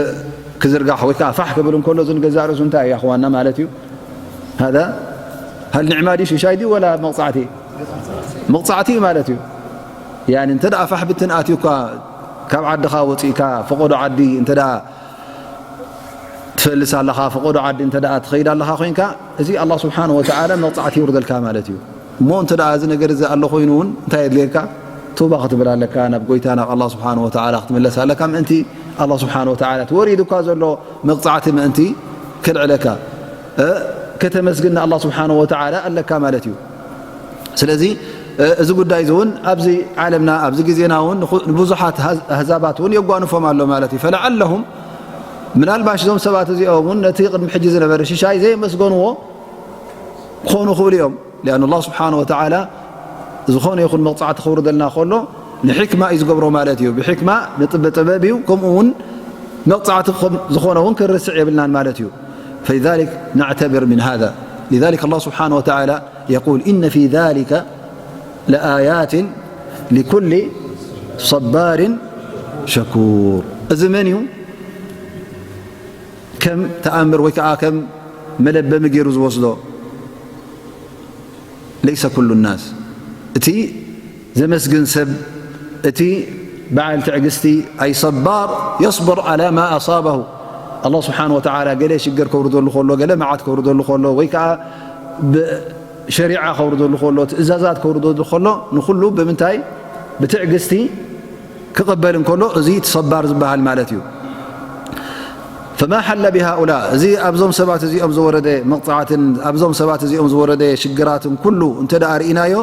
ክዝርጋሕ ወይ ከዓ ፋሕ ክብል እንከሎ፣ እዚ ንገዛእ ርእሱ እንታይ እዩ ኣኽዋና ማለት እዩ? ሃዛ ሃል ኒዕማ ድዩ ሽሻይ ድዩ ወላ መቕጻዕቲ? መቕጻዕቲ እዩ ማለት እዩ። ያኒ እንተ ደኣ ፋሕ ብትን ኣትዩካ፣ ካብ ዓድኻ ወፂእካ ፈቐዶ ዓዲ እንተ ደኣ ትፈልስ ኣለኻ፣ ፈቐዶ ዓዲ እንተ ደኣ ትኸይድ ኣለኻ ኮይንካ፣ እዚ ኣላህ ስብሓነሁ ወተዓላ መቕጻዕቲ የውርደልካ ማለት እዩ። እሞ እንተ ደኣ እዚ ነገር እዚ ኣሎ ኮይኑ እውን እንታይ የድልየካ? ቶባ ክትብል ኣለካ፣ ናብ ጎይታ ናብ ኣላህ ስብሓነሁ ወተዓላ ክትምለስ ኣለካ። ምእንቲ ኣላህ ስብሓነሁ ወተዓላ እቲ ወሪዱካ ዘሎ መቕጻዕቲ ምእንቲ ከልዕለካ፣ እ፣ ከተመስግን ንኣላህ ስብሓነሁ ወተዓላ ኣለካ ማለት እዩ። ስለዚ፣ እ፣ እዚ ጉዳይ እዚ እውን ኣብዚ ዓለምና፣ ኣብዚ ግዜና እውን ንኹ-፣ ንብዙሓት ሃዝ-፣ ኣህዛባት እውን የጓንፎም ኣሎ ማለት እዩ። ፈለዓለሁም፣ ምናልባሽ እዞም ሰባት እዚኦም እውን ነቲ ቅድሚ ሕጂ ዝነበረ ሽሻይ ዘየመስገንዎ ክኾኑ ይኽእሉ እዮም። ሊኣኑ ኣላህ ስብሓነሁ ወተዓላ ዝኾነ ይኹን መቕጻዕቲ ከውርደልና ከሎ ንሕክማ እዩ ዝገብሮ ማለት እዩ። ብሕክማ ንጥበ ጥበብ እዩ። ከምኡ እውን መቕጻዕቲ ከም ዝኾነ እውን ክንርስዕ የብልናን ማለት እዩ። فلذلك نعتبر من هذا. لذلك الله سبحانه وتعالى يقول: إن في ذلك لآيات لكل صبار شكور. እዚ መን እዩ ከም ተኣምር ወይ ከዓ ከም መለበሚ ገይሩ ዝወስዶ? ليس كل الناس. እቲ ዘመስግን ሰብ፣ እቲ በዓል ትዕግስቲ፣ أي صبار يصبر على ما أصابه. ኣላህ ስብሓነሁ ወተዓላ ገለ ሽግር ከውርደሉ ከሎ፣ ገለ መዓት ከውርደሉ ከሎ፣ ወይ ከዓ ብ-፣ ሸሪዓ ከውርደሉ ከሎ፣ ትእዛዛት ከውርደሉ ከሎ፣ ንኹሉ ብምንታይ? ብትዕግስቲ ክቕበል እንከሎ፣ እዚ እቲ ሰባር ዝበሃል ማለት እዩ። فما حل بهؤلاء، እዚ ኣብዞም ሰባት እዚኦም ዝወረደ መቕጻዕትን ኣብዞም ሰባት እዚኦም ዝወረደ ሽግራትን ኩሉ እንተ ደኣ ርኢናዮ፣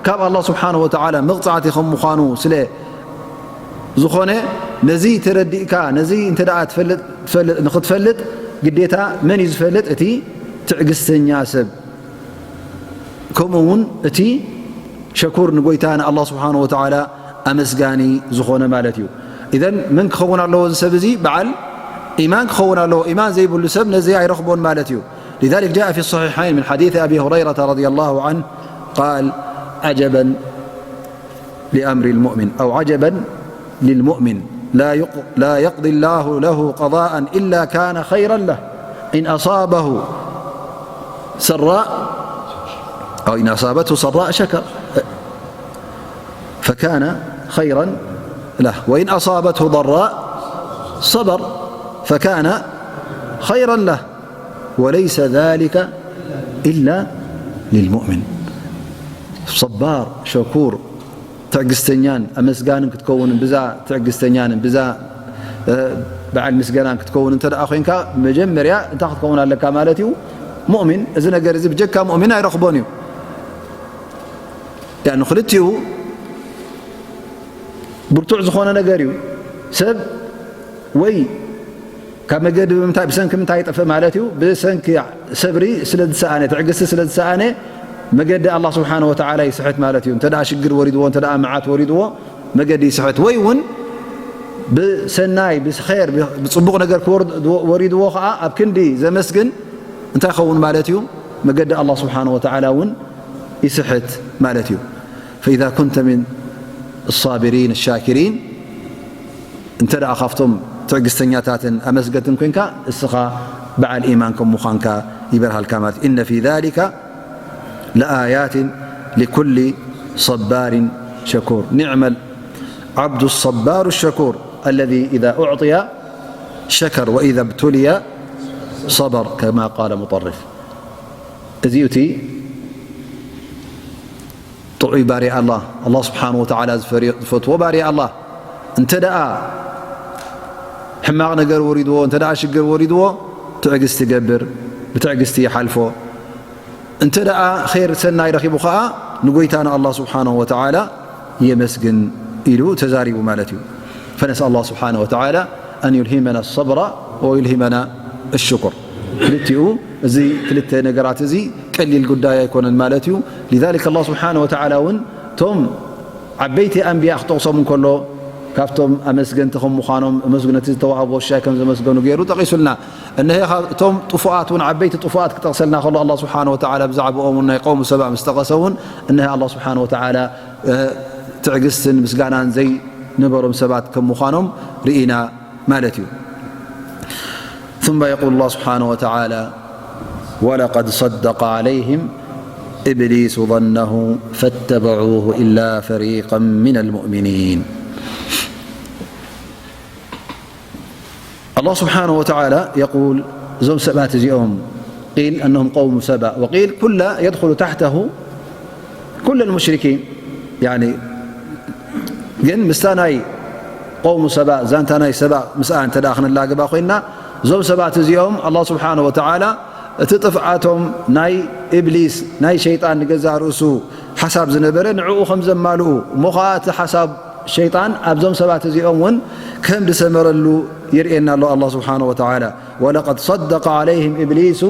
ካብ ኣላህ ስብሓነሁ ወተዓላ መቕጻዕቲ ከም ምዃኑ ስለ ዝኾነ፣ ነዚ ተረዲእካ፣ ነዚ እንተ ደኣ ትፈልጥ፣ ትፈልጥ፣ ንኽትፈልጥ ግዴታ መን እዩ ዝፈልጥ? እቲ ትዕግስተኛ ሰብ። ከምኡ እውን እቲ ሸኩር ንጎይታ ንኣላህ ስብሓነሁ ወተዓላ ኣመስጋኒ ዝኾነ ማለት እዩ። ኢዘን መን ክኸውን ኣለዎ እዚ ሰብ እዚ? በዓል ኢማን ክኸውን ኣለዎ። ኢማን ዘይብሉ ሰብ ነዚ ኣይረኽቦን ማለት እዩ። لذلك جاء في الصحيحين من حديث أبي هريرة رضي الله عنه قال: عجبا لأمر المؤمن، أو عجبا للمؤمن، لا يق-، لا يقضي الله له قضاء إلا كان خيرا له، إن أصابه سراء، أو إن أصابته سراء شكر فكان خيرا له، وإن أصابته ضراء صبر فكان خيرا له، وليس ذلك إلا للمؤمن. صبار شكور ትዕግስተኛን ኣመስጋንን ክትከውንን ብዛ ትዕግስተኛንን ብዛ፣ እ፣ በዓል ምስጋናን ክትከውን እንተ ደኣ ኮይንካ፣ መጀመርያ እንታይ ክትከውን ኣለካ ማለት እዩ? ሙእሚን። እዚ ነገር እዚ ብጀካ ሙእሚን ኣይረኽቦን እዩ። ያኒ ክልቲኡ ብርቱዕ ዝኾነ ነገር እዩ። ሰብ ወይ ካብ መገዲ ብምንታይ፣ ብሰንኪ ምንታይ ይጠፍእ ማለት እዩ? ብሰንኪ ሰብሪ ስለ ዝሰኣነ፣ ትዕግስቲ ስለ ዝሰኣነ፣ መገዲ ኣላህ ስብሓነሁ ወተዓላ ይስሕት ማለት እዩ። እንተ ደኣ ሽግር ወሪድዎ፣ እንተ ደኣ መዓት ወሪድዎ፣ መገዲ ይስሕት። ወይ እውን ብሰናይ፣ ብኸይር፣ ብጽቡቕ ነገር ክወርድ-፣ ወሪድዎ ኸዓ፣ ኣብ ክንዲ ዘመስግን እንታይ ይኸውን ማለት እዩ? መገዲ ኣላህ ስብሓነሁ ወተዓላ እውን ይስሕት ማለት እዩ። فإذا كنت من الصابرين الشاكرين، እንተ ደኣ ካብቶም ትዕግስተኛታትን ኣመስገንትን ኮንካ፣ እስኻ በዓል ኢማን ከም ምዃንካ ይበርሃልካ ማለት እዩ። إن في ذلك لآيات لكل صبار شكور. نعم العبد الصبار الشكور الذي إذا أعطي شكر وإذا ابتلي صبر، كما قال مطرف. እዚ እዩ እቲ ጥዑይ ባርያ ኣላህ፣ ኣላህ ስብሓነሁ ወተዓላ ዝፈርዮ፣ ዝፈትዎ ባርያ ኣላህ፣ እንተ ደኣ ሕማቕ ነገር ወሪድዎ፣ እንተ ደኣ ሽግር ወሪድዎ፣ ትዕግስቲ ይገብር፣ ብትዕግስቲ ይሓልፎ። እንተ ደኣ ኸይር ሰናይ ረኺቡ ኸዓ፣ ንጎይታ ንኣላህ ስብሓነሁ ወተዓላ የመስግን ኢሉ ተዛሪቡ ማለት እዩ። فنسأل الله سبحانه وتعالى أن يلهمنا الصبر ويلهمنا الشكر። ክልቲኡ፣ እዚ ክልተ ነገራት እዚ ቀሊል ጉዳይ ኣይኮነን ማለት እዩ። لذلك ኣላህ ስብሓነሁ ወተዓላ እውን እቶም ዓበይቲ ኣንብያ ክጠቕሶም እንከሎ፣ ካብቶም ኣመስገንቲ ከም ምዃኖም፣ ኣመስግነቲ ዝተዋህቦ ሽሻይ ከም ዘመስገኑ ገይሩ ጠቒሱልና። እነሀ ካብ እቶም ጥፉኣት እውን ዓበይቲ ጥፉኣት ክጠቕሰልና ከሎ ኣላህ ስብሓነሁ ወተዓላ ብዛዕባኦም እውን ናይ ቀውሙ ሰባ ምስ ጠቐሰ እውን፣ እነሀ ኣላህ ስብሓነሁ ወተዓላ፣ እ፣ ትዕግስትን ምስጋናን ዘይነበሮም ሰባት ከም ምዃኖም ርኢና ማለት እዩ። ثم يقول الله سبحانه وتعالى: ولقد صدق عليهم إبليس ظنه فاتبعوه إلا فريقا من المؤمنين. الله سبحانه وتعالى يقول، እዞም ሰባት እዚኦም، قيل أنهم قوم سبأ، وقيل كل يدخل تحته كل المشركين. يعني، ግን ምስታ ናይ قوم سبأ، ዛንታ ናይ ሰባ ምስኣ እንተ ደኣ ክነላግባ ኮይንና፣ እዞም ሰባት እዚኦም الله سبحانه وتعالى እቲ ጥፍኣቶም ናይ ኢብሊስ፣ ናይ ሸይጣን ንገዛእ ርእሱ ሓሳብ ዝነበረ ንዕኡ ከም ዘማልኡ፣ እሞ ኸኣ እቲ ሓሳብ ሸይጣን ኣብዞም ሰባት እዚኦም እውን ከም ዝሰመረሉ የርእየና ኣሎ ኣላህ ስብሓነሁ ወተዓላ። ولقد صدق عليهم إبليس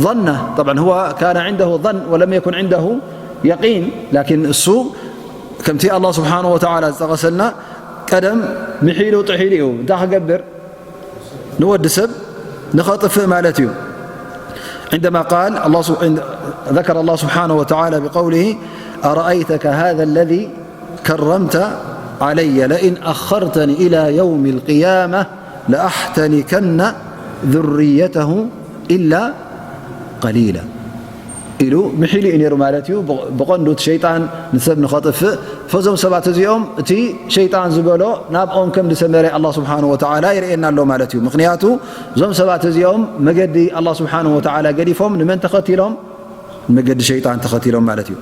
ظنه. طبعا هو كان عنده ظن ولم يكن عنده يقين، لكن እሱ ከምቲ ኣላህ ስብሓነሁ ወተዓላ ዝጠቐሰልና ቀደም ምሒሉ ጥሒሉ እዩ። እንታይ ክገብር? ንወዲ ሰብ ንኸጥፍእ ማለት እዩ። عندما قال الله سب-، عند-، ذكر الله سبحانه وتعالى بقوله: أرأيتك هذا الذي كرمت علي لئن أخرتني إلى يوم القيامة لأحتنكن ذريته إلا قليلا. ኢሉ ምሒሉ እዩ ነይሩ ማለት እዩ። ብ-፣ ብቐንዱ እቲ ሸይጣን ንሰብ ንኸጥፍእ፣ ፈዞም ሰባት እዚኦም እቲ ሸይጣን ዝበሎ ናብኦም ከም ዝሰመረ ኣላህ ስብሓነሁ ወተዓላ የርእየና ኣሎ ማለት እዩ። ምኽንያቱ እዞም ሰባት እዚኦም መገዲ ኣላህ ስብሓነሁ ወተዓላ ገዲፎም ንመን ተኸቲሎም? ንመገዲ ሸይጣን ተኸቲሎም ማለት እዩ።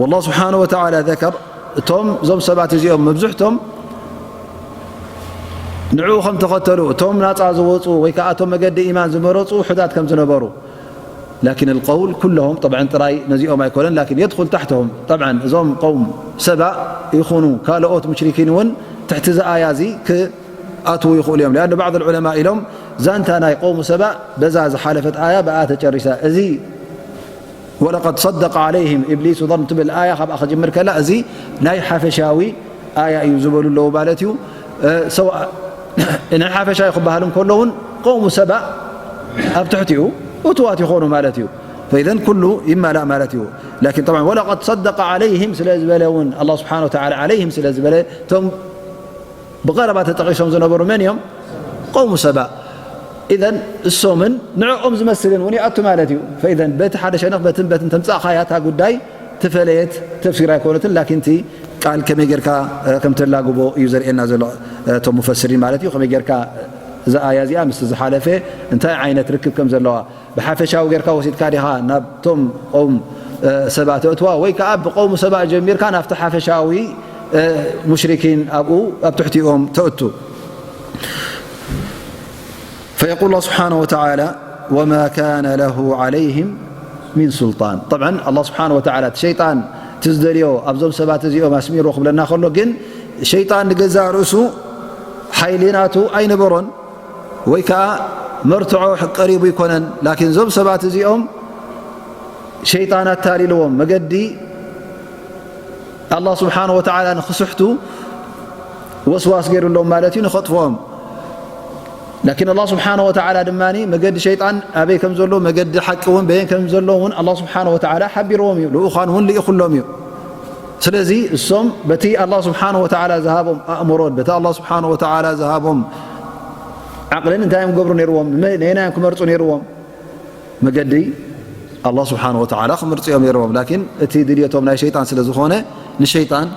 والله سبحانه وتعالى ذكر እቶም፣ እዞም ሰባት እዚኦም መብዝሕቶም ንዕኡ ከም ተኸተሉ፣ እቶም ናጻ ዝወጹ ወይ ከኣ እቶም መገዲ ኢማን ዝመረጹ ውሑዳት ከም ዝነበሩ። لكن القول كلهم، طبعا ጥራይ ነዚኦም ኣይኮነን، لكن يدخل تحتهم. طبعا እዞም ቀውም ሰባእ ይኹኑ ካልኦት ሙሽሪኪን እውን ትሕቲ እዚ ኣያ እዚ ክኣትዉ ይኽእሉ እዮም። لأن بعض العلماء ኢሎም ዛንታ ናይ ቀውም ሰባእ በዛ ዝሓለፈት ኣያ ብኣ ተጨሪሳ። እዚ ولقد صدق عليهم إبليس ظنه ትብል ኣያ ካብኣ ክጅምር ከላ፣ እዚ ናይ ሓፈሻዊ ኣያ እዩ ዝበሉ ኣለዉ ማለት እዩ። እ፣ ሰው-፣ ናይ ሓፈሻዊ ክበሃል እንከሎ እውን ቀውሙ ሰባእ ኣብ ትሕቲኡ እቱዋት ይኾኑ ማለት እዩ። فإذا ኩሉ ይማላእ ማለት እዩ። لكن طبعا ولقد صدق عليهم ስለ ዝበለ እውን ኣላህ ስብሓነሁ ወተዓላ عليهم ስለ ዝበለ፣ እቶም ብቐረባ ተጠቒሶም ዝነበሩ መን እዮም? ቀውሙ ሰባእ። ኢዘን እሶምን ንዕኦም ዝመስልን እውን ይኣቱ ማለት እዩ። ፈኢዘን በቲ ሓደ ሸነኽ በትን በትን ተምጻእካያ እታ ጉዳይ ትፈለየት ተፍሲር ኣይኮነትን፣ ላኪን እቲ ቃል ከመይ ጌርካ፣ እ፣ ከም ተላግቦ እዩ ዘርእየና ዘሎ፣ እ፣ እቶም ሙፈስሪን ማለት እዩ። ከመይ ጌርካ እዛ ኣያ እዚኣ ምስቲ ዝሓለፈ እንታይ ዓይነት ርክብ ከም ዘለዋ ብሓፈሻዊ ጌርካ ወሲድካ ዲኻ ናብቶም ቀውም፣ እ፣ ሰባ ተእትዋ፣ ወይ ከኣ ብቀውም ሰባ ጀሚርካ ናብቲ ሓፈሻዊ፣ እ፣ ሙሽሪኪን ኣብኡ ኣብ ትሕቲኦም ተእቱ? فيقول الله سبحانه وتعالى: وما كان له عليهم من سلطان. طبعا ኣላህ ስብሓነሁ ወተዓላ እቲ ሸይጣን እቲ ዝደልዮ ኣብዞም ሰባት እዚኦም ኣስሚርዎ ክብለና ከሎ፣ ግን ሸይጣን ንገዛእ ርእሱ ሓይሊ ናቱ ኣይነበሮን። ወይ ከኣ መርትዖ ቀሪቡ ኣይኮነን። ላኪን እዞም ሰባት እዚኦም ሸይጣን ኣታሊልዎም፣ መገዲ ኣላህ ስብሓነሁ ወተዓላ ንኽስሕቱ ወስዋስ ገይሩሎም ማለት እዩ፣ ንኸጥፍኦም። ላኪን ኣላህ ስብሓነሁ ወተዓላ ድማ መገዲ ሸይጣን ኣበይ ከም ዘሎ፣ መገዲ ሓቂ እውን በየን ከም ዘሎ እውን ኣላህ ስብሓነሁ ወተዓላ ሓቢርዎም እዩ፣ ልኡኻን እውን ልኢኹሎም እዩ። ስለዚ እሶም በቲ ኣላህ ስብሓነሁ ወተዓላ ዝሃቦም ኣእምሮን በቲ ኣላህ ስብሓነሁ ወተዓላ ዝሃቦም ዓቕልን እንታይ እዮም ክገብሩ ነይርዎም? መ-፣ ነየናይ እዮም ክመርጹ ነይርዎም? መገዲ ኣላህ ስብሓነሁ ወተዓላ ክመርጹ እዮም ነይርዎም። ላኪን እቲ ድልየቶም ናይ ሸይጣን ስለ ዝኾነ ንሸይጣን፣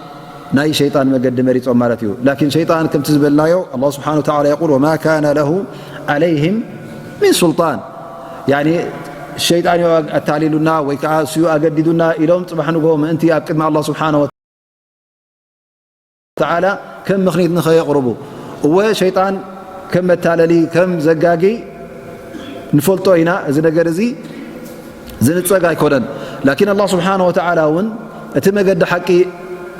ናይ ሸይጣን መገዲ መሪጾም ማለት እዩ። ላኪን ሸይጣን ከምቲ ዝበልናዮ ኣላህ ስብሓነሁ ወተዓላ የቁል: وما كان له عليهم من سلطان። ያኒ ሸይጣን እዩ ኣታሊሉና ወይ ከኣ እሱ እዩ ኣገዲዱና ኢሎም ጽባሕ ንግሆ ምእንቲ ኣብ ቅድሚ ኣላህ ስብሓነሁ ወተዓላ ከም ምኽኒት ንኸየቕርቡ። እወ ሸይጣን ከም መታለሊ፣ ከም ዘጋጊ ንፈልጦ ኢና። እዚ ነገር እዚ ዝንጸግ ኣይኮነን። ላኪን ኣላህ ስብሓነሁ ወተዓላ እውን እቲ መገዲ ሓቂ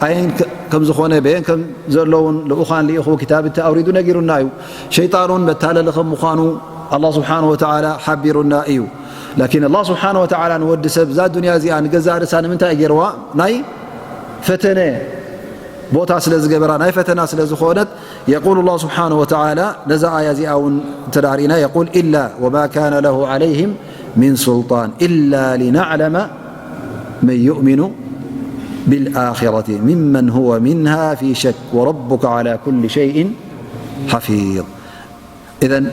ኣየን ከ-፣ ከም ዝኾነ፣ በየን ከም ዘለውን ልኡኻን ልኢኹ፣ ክታብቲ ኣውሪዱ ነጊሩና እዩ። ሸይጣን እውን መታለሊ ከም ምዃኑ ኣላህ ስብሓነሁ ወተዓላ ሓቢሩና እዩ። ላኪን ኣላህ ስብሓነሁ ወተዓላ ንወዲ ሰብ እዛ ዱንያ እዚኣ ንገዛእ ርእሳ ንምንታይ ገይርዋ? ናይ ፈተነ ቦታ ስለ ዝገበራ፣ ናይ ፈተና ስለ ዝኾነት፣ የቁል ኣላህ ስብሓነሁ ወተዓላ፣ ነዛ ኣያ እዚኣ እውን እንተ ደኣ ርኢና፣ የቁል: إلا وما كان له عليهم من سلطان إلا لنعلم من يؤمن بالآخرة ممن هو منها في شك وربك على كل شيء حفيظ. إذن